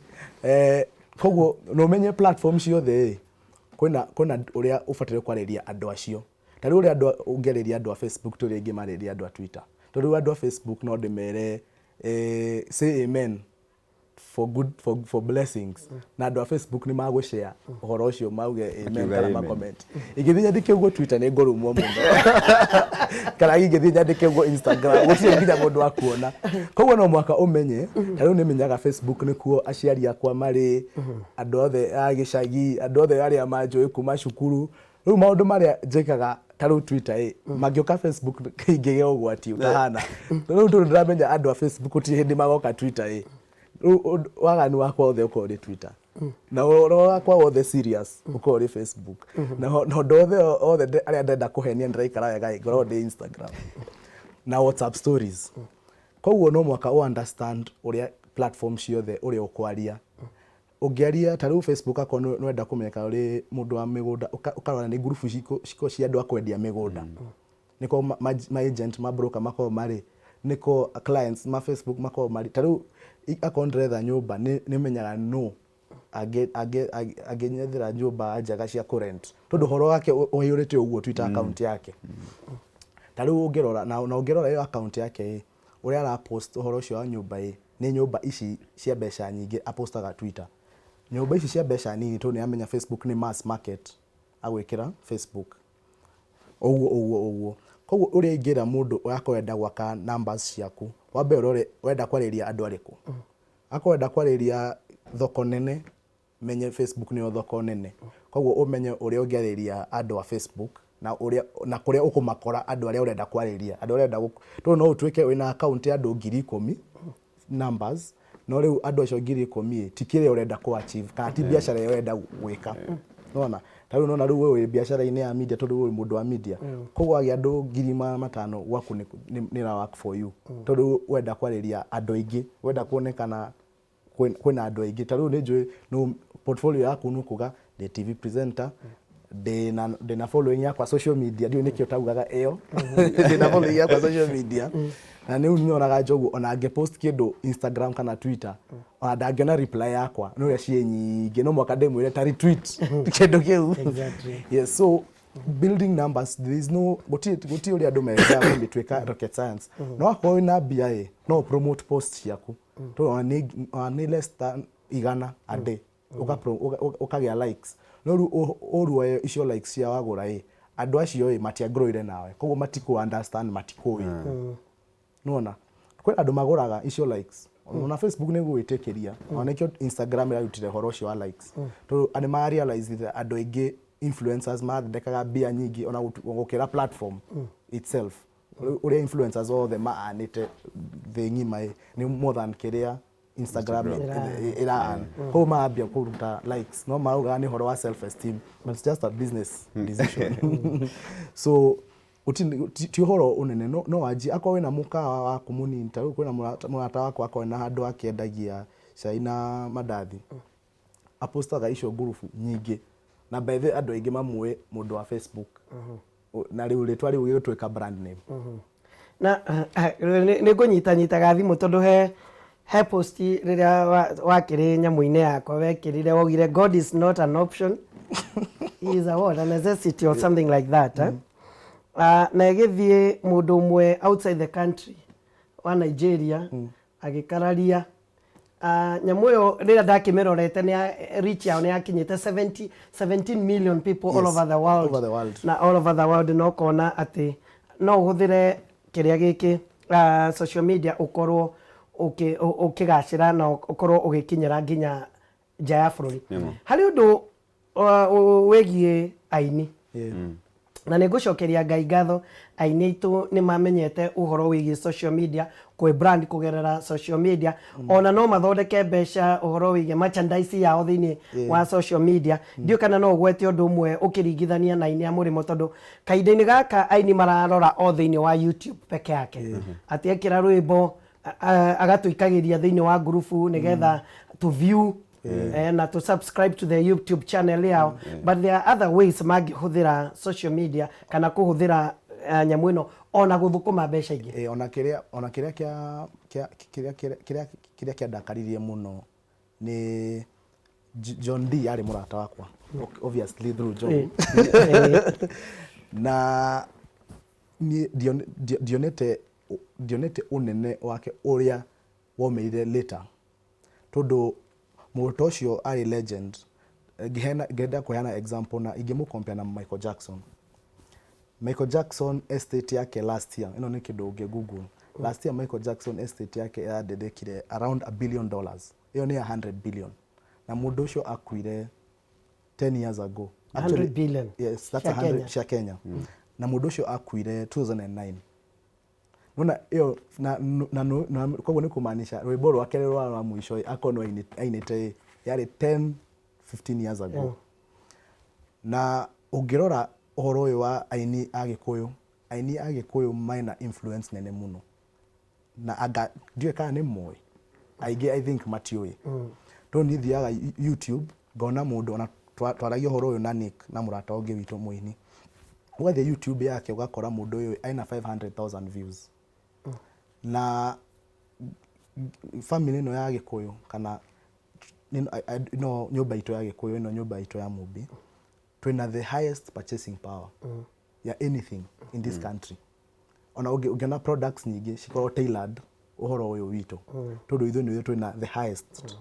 Koguo na ũmenye platform ciothe ĩ kwĩna ũrĩa ũbataire kwarĩria andũ acio. Ta rĩu ũrĩa andũ ũngĩarĩria andũ a Facebook ti ũrĩa ingĩmarĩria andũ a Twitter, tondũ rĩu andũ a Facebook no ndĩmere, "Say amen for good for blessings," na andũ a Facebook nĩ magũshare ũhoro ũcio mauge amen Makiuga kana amen. Ma-comment. Ingĩthiĩ nyandĩke ũguo Twitter, nĩ ngũrumwo mũno, kana ingĩthiĩ nyandĩke ũguo Instagram, gũtirĩ nginya mũndũ wa kuona. Koguo no mũhaka ũmenye. Ta rĩu nĩ menyaga Facebook nĩkuo aciari akwa marĩ, andũ othe a gĩcagi, andũ othe arĩa manjũĩ kuma cukuru. Rĩu maũndũ marĩa njĩkaga ta rĩu Twitter ĩ mangĩũka Facebook, ingĩgĩa ũgwati ũtahana. Rĩu tondũ ndĩramenya andũ a Facebook gũtirĩ hĩndĩ magoka Twitter ĩ, rĩu waganu wakwa wothe ũkorwo ũrĩ Twitter, na ũhoro wakwa wothe serious ũkorwo ũrĩ Facebook, na ũndũ wothe othe arĩa ndĩrenda kũhenia ndĩraikara wega ĩ, ngoragwo ndĩ Instagram na WhatsApp stories. Koguo no mũhaka ũ understand ũrĩa platform ciothe ũrĩa ũkwaria. Ũngĩaria ta rĩu Facebook, akorwo nĩ wenda kũmenyeka ũrĩ mũndũ wa mĩgũnda, ũkarora nĩ ngurubu ciko cia andũ a kwendia mĩgũnda, nĩko ma agent, ma broker makoragwo marĩ, nĩko clients ma Facebook makoragwo marĩ. Ta rĩu akorwo ndĩretha nyũmba, nĩ menyaga no angĩnyethera nyũmba njega cia kũ rent, tondũ ũhoro wake ũiyũrĩte ũguo Twitter account yake. Ta rĩu ũngĩrora na ũngĩrora ĩyo account yake ĩ, ũrĩa ara post ũhoro ũcio wa nyũmba ĩ, nĩ nyũmba ici cia mbeca nyingĩ apostaga Twitter, nyũmba ici cia mbeca nini, tondũ nĩ amenya Facebook nĩ mass market, agwĩkĩra Facebook ũguo ũguo ũguo. Koguo ũrĩa ingĩra mũndũ akorwo enda gwaka numbers ciaku, wambe ũrore wenda kwarĩria andũ arĩkũ. Akorwo wenda kwarĩria thoko nene, menye Facebook nĩyo thoko nene. Koguo ũmenye ũrĩa ũngĩarĩria andũ a Facebook na ũrĩa na kũrĩa ũkũmakora andũ arĩa ũrenda kwarĩria, andũ arĩa ũrenda tondũ no ũtuĩke wĩna account ya andũ 10,000 numbers, no rĩu andũ acio 10,000 ĩ, ti kĩrĩa ũrenda kũ achieve kana ti biacara ĩrĩa ũrenda gwĩka. Nona ta rĩu nona rĩu we wĩ biacara-inĩ ya media, tondũ we wĩ mũndũ wa media, koguo wagĩa andũ 500,000 gwaku nĩ ĩra work for you, tondũ wenda kwarĩria andũ aingĩ, wenda kuonekana kwĩna andũ aingĩ. Ta rĩu nĩ njũĩ no portfolio yaku nĩ kuga ndĩ TV presenter, ndĩna following yakwa social media, ndiũĩ nĩkĩo taugaga ĩyo, ndĩna following yakwa social media, na rĩu nyonaga Njogu ona angĩpost kĩndũ Instagram kana Twitter, ona ndangĩona reply yakwa nĩ ũrĩa ciĩ nyingĩ, no mwaka ndĩmwĩre ta retweet kĩndũ kĩu. Yes, so building numbers, there is no gũtirĩ ũrĩa andũ mendaga kũmĩtuĩka rocket science. No akorwo wĩna mbia ĩ, no promote post ciaku, tondũ ona nĩ less than 100 a day, ũkagĩa likes. No rĩu ũruoe icio likes cia wagũra ĩ, andũ acio ĩ matiangroire nawe, koguo matikũ understand, matikũĩ. Nona kwĩ andũ magũraga icio likes ona Facebook nĩ gwĩtĩkĩria, ona nĩkĩo Instagram ĩrarutire ũhoro ũcio wa likes, tondũ andũ ma realize that andũ aingĩ influencers mathondekaga mbia nyingĩ ona gũkĩra platform itself. Ũrĩa influencers othe maanĩte thĩ ng'ima ĩ nĩ more than kĩrĩa Instagram ĩra earn. Koguo mambia kũruta likes, no maraugaga nĩ ũhoro wa self esteem, but it's just a business decision. So ti ũhoro ũnene, no wanjie akorwo wĩna mũkawa waku mũnini. Ta rĩu kwĩna mũrata wakwa, akorwo na handũ akĩendagia cai na mandathi, apostaga icio ngurubu nyingĩ, na by the way andũ aingĩ mamũĩ mũndũ wa Facebook. Na rĩu rĩtwa rĩu gĩgũtuĩka brand name. Na nĩ ngũnyitanyitaga thimũ, tondũ he post rĩrĩa wakĩrĩ nyamũ-inĩ yakwa wekĩrire, waugire, "God is not an option, he is a what, a necessity," or something like that, eh? Na ĩgĩthiĩ mũndũ ũmwe outside the country wa Nigeria agĩkararia. Nyamũ ĩyo rĩrĩa ndakĩmĩrorete nĩ reach yao nĩ yakinyĩte 70 17 million people all over the world. Over the world. Na all over the world, no kona atĩ no ũhũthĩre kĩrĩa gĩkĩ, social media, ũkorwo ũkĩgacĩra na ũkorwo ũgĩkinyĩra nginya nja ya bũrũri. Harĩ ũndũ wĩgiĩ aini, na nĩ ngũcokeria Ngai ngatho, aini aitũ nĩ mamenyete ũhoro wĩgiĩ social media, kwĩ brand kũgerera social media, ona no mathondeke mbeca ũhoro wĩgiĩ merchandise yao thĩinĩ wa social media. Ndiũĩ kana no ũgwete ũndũ ũmwe ũkĩringithania na aini a mũrĩmo, tondũ kahinda-inĩ gaka aini mararora o thĩinĩ wa YouTube peke yake, atĩ ekĩra rwĩmbo agatũikagĩria thĩinĩ wa ngurubu nĩgetha to view na to subscribe to the YouTube channel yao, but there are other ways mangĩhũthĩra social media kana kũhũthĩra nyamũ ĩno ona gũthũkũma mbeca ingĩ. Ona kĩrĩa kĩa kĩa kĩrĩa kĩrĩa kĩrĩa kĩrĩa kĩandakaririe mũno nĩ John D arĩ mũrata wakwa, obviously through John, na niĩ ndionete ũnene wake ũrĩa waumĩrire later, tondũ mũndũ ta ũcio arĩ legend. Ngĩenda kũheana example na ingĩmũ compare na Michael Jackson. Michael Jackson estate yake last year, ĩno nĩ kĩndũ ũngĩ google, last year Michael Jackson estate yake yandĩkire around $1 billion. Ĩyo nĩ 100 billion, na mũndũ ũcio akuire 10 years ago. 100 billion? Yes, that's Cia 100 Kenya? Cia Kenya. Na mũndũ ũcio akuire 2009. Nona ĩyo na koguo nĩ kũmaanisha rwĩmbo rwake rwa mũico akorwo no ainĩte yarĩ 10 15 years ago. Na ũngĩrora ũhoro ũyũ wa aini a Gĩkũyũ, aini a Gĩkũyũ mena influence nene mũno, na anga ndiũĩ kana nĩ moĩ aingĩ, I think matiũĩ, tondũ niĩ thiaga YouTube ngona mũndũ, ona twaragia ũhoro ũyũ na Nick na mũrata ũngĩ witũ mũini, ũgathiĩ YouTube yake ũgakora mũndũ ũyũ aina 500,000 views. Na family ĩno ya Gĩkũyũ kana ĩno nyũmba itũ ya Gĩkũyũ, ĩno nyũmba itũ ya Mũmbi, twĩna the highest purchasing power ya anything in this country. Ona ũngĩona products nyingĩ cikoragwo tailored ũhoro ũyũ witũ, tondũ ithuĩ nĩithuĩ twĩna the highest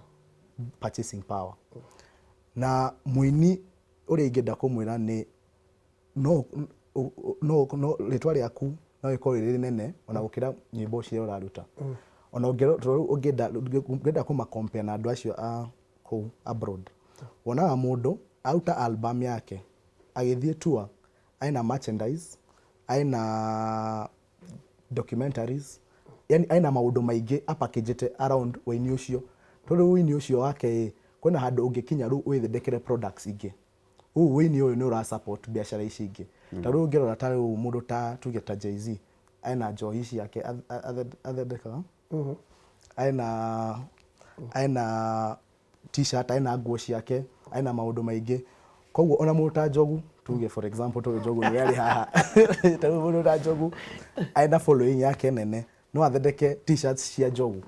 purchasing power. Na mũini ũrĩa ingĩenda kũmwĩra nĩ no rĩtwa rĩaku no rĩkorwo rĩrĩ rĩnene ona gũkĩra nyĩmbo ciria ũraruta. Ona tondũ rĩu ũngĩenda kũma compare na andũ acio a kũu abroad, wonaga mũndũ aruta album yake agĩthiĩ tour, aina merchandise, aina documentaries, yani aina maũndũ maingĩ apakĩnjĩte around wĩini ũcio, tondũ wĩini ũcio wake ĩ kwĩna handũ ũngĩkinya rĩu wĩthondekere products ingĩ. Rĩu wĩini ũyũ nĩ ũra support biacara ici ingĩ. Ta rĩu ũngĩrora ta rĩu mũndũ ta tuge ta Jay-Z ena njohi ciake athondekaga, ena t-shirt, ena nguo ciake, ena maũndũ maingĩ. Koguo ona mũndũ ta Njogu, tuge for example tondũ Njogu nĩwe arĩ haha, ta rĩu mũndũ ta Njogu ena following yake nene, no athondeke t-shirts cia Njogu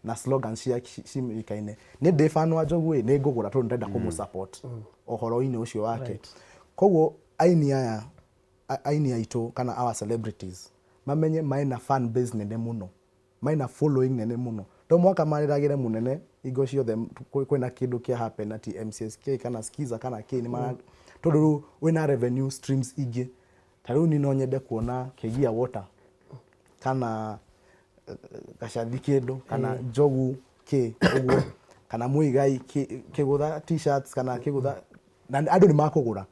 na slogans cia ciũĩkaine. Niĩ ndĩ fan wa Njogu ĩ, nĩ ngũgũra tondũ ndĩrenda kũmũ support ũhoro-inĩ ũcio wake. Koguo aini aya, aini aitũ kana our celebrities mamenye mena fan base nene mũno, mena following nene mũno. To mũhaka marĩragĩre mũnene hingo ciothe kwĩna kĩndũ kĩa happen ati MCSK kana Skiza kana kĩ nĩ mara tondũ rĩu wĩna revenue streams ingĩ. Ta rĩu niĩ no nyende kuona Kĩgia Water kana Gacathi kĩndũ kana Njogu kĩ ũguo kana Muigai kĩgũtha t-shirts kana kĩgũtha na andũ nĩ makũgũra.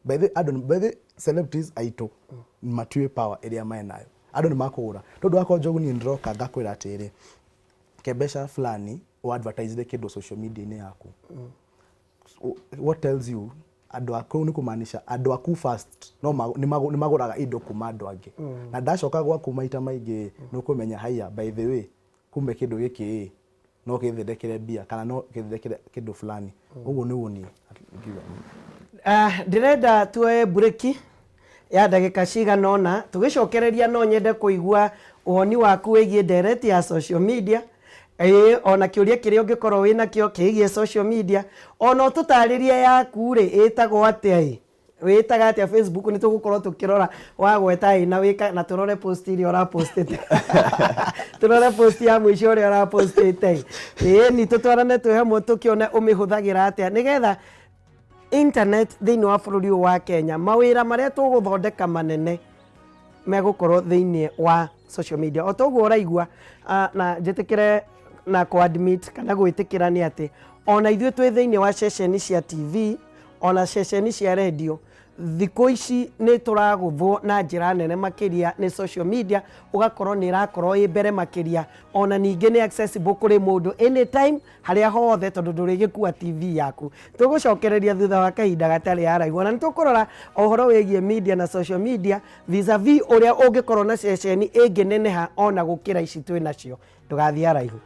By the andũ by the celebrities aitũ matiũĩ power ĩrĩa menayo. Andũ nĩ makũgũra tondũ wakorwo Njogu niĩ ndĩroka ngakwĩra atĩrĩrĩ, ke mbeca fulani ũ advertise kĩndũ social media-inĩ yaku. What tells you andũ aku nĩ kũmaanisha andũ aku first no nĩ magũraga indo kuma andũ angĩ. Na ndacoka gwaku maita maingĩ nĩ ũkũmenya haiya, by the way, kumbe kĩndũ gĩkĩ ĩ no gĩthondekere mbia kana no gĩthondekere kĩndũ fulani. Ũguo nĩguo niĩ ingiuga. Ndĩrenda tuoe mburĩki ya ndagĩka cigana ũna. Tũgĩcokereria no nyende kũigua woni waku wĩgiĩ ndereti ya social media, ĩĩ ona kĩũria kĩrĩa ũngĩkorwo wĩnakĩo kĩgiĩ social media, ona ũtũtarĩrie yaku rĩ ĩtagwo atĩa ĩ, wĩtaga atĩa Facebook, nĩ tũgũkorwo tũkĩrora wagweta ĩ na wĩka na tũrore post iria ũrapostĩte, tũrore post ya mũico ũrĩa ũrapostĩte ĩ, ĩĩ ni tũtwarane twĩ hamwe tũkĩone ũmĩhũthagĩra atĩa nĩgetha internet thĩinĩ wa bũrũri ũyũ wa Kenya, mawĩra marĩa tũgũthondeka manene megũkorwo thĩinĩ wa social media. O toguo ũraigua na njĩtĩkĩre na kũ admit kana gwĩtĩkĩra nĩ atĩ ona ithuĩ twĩ thĩinĩ wa ceceni cia TV ona ceceni cia redio, thikũ ici nĩ tũragũthwo na njĩra nene makĩria nĩ social media, ũgakorwo nĩ ĩrakorwo ĩ mbere makĩria, ona ningĩ nĩ accessible kũrĩ mũndũ anytime harĩa hothe tondũ ndũrĩgĩkua TV yaku. Tũgũcokereria thutha wa kahinda gatarĩ haraihu, ona nĩ tũkũrora ũhoro wĩgiĩ media na social media vis-a-vis ũrĩa ũngĩkorwo na ceceni ĩngĩneneha ona gũkĩra ici twĩ nacio. Ndũgathiĩ haraihu.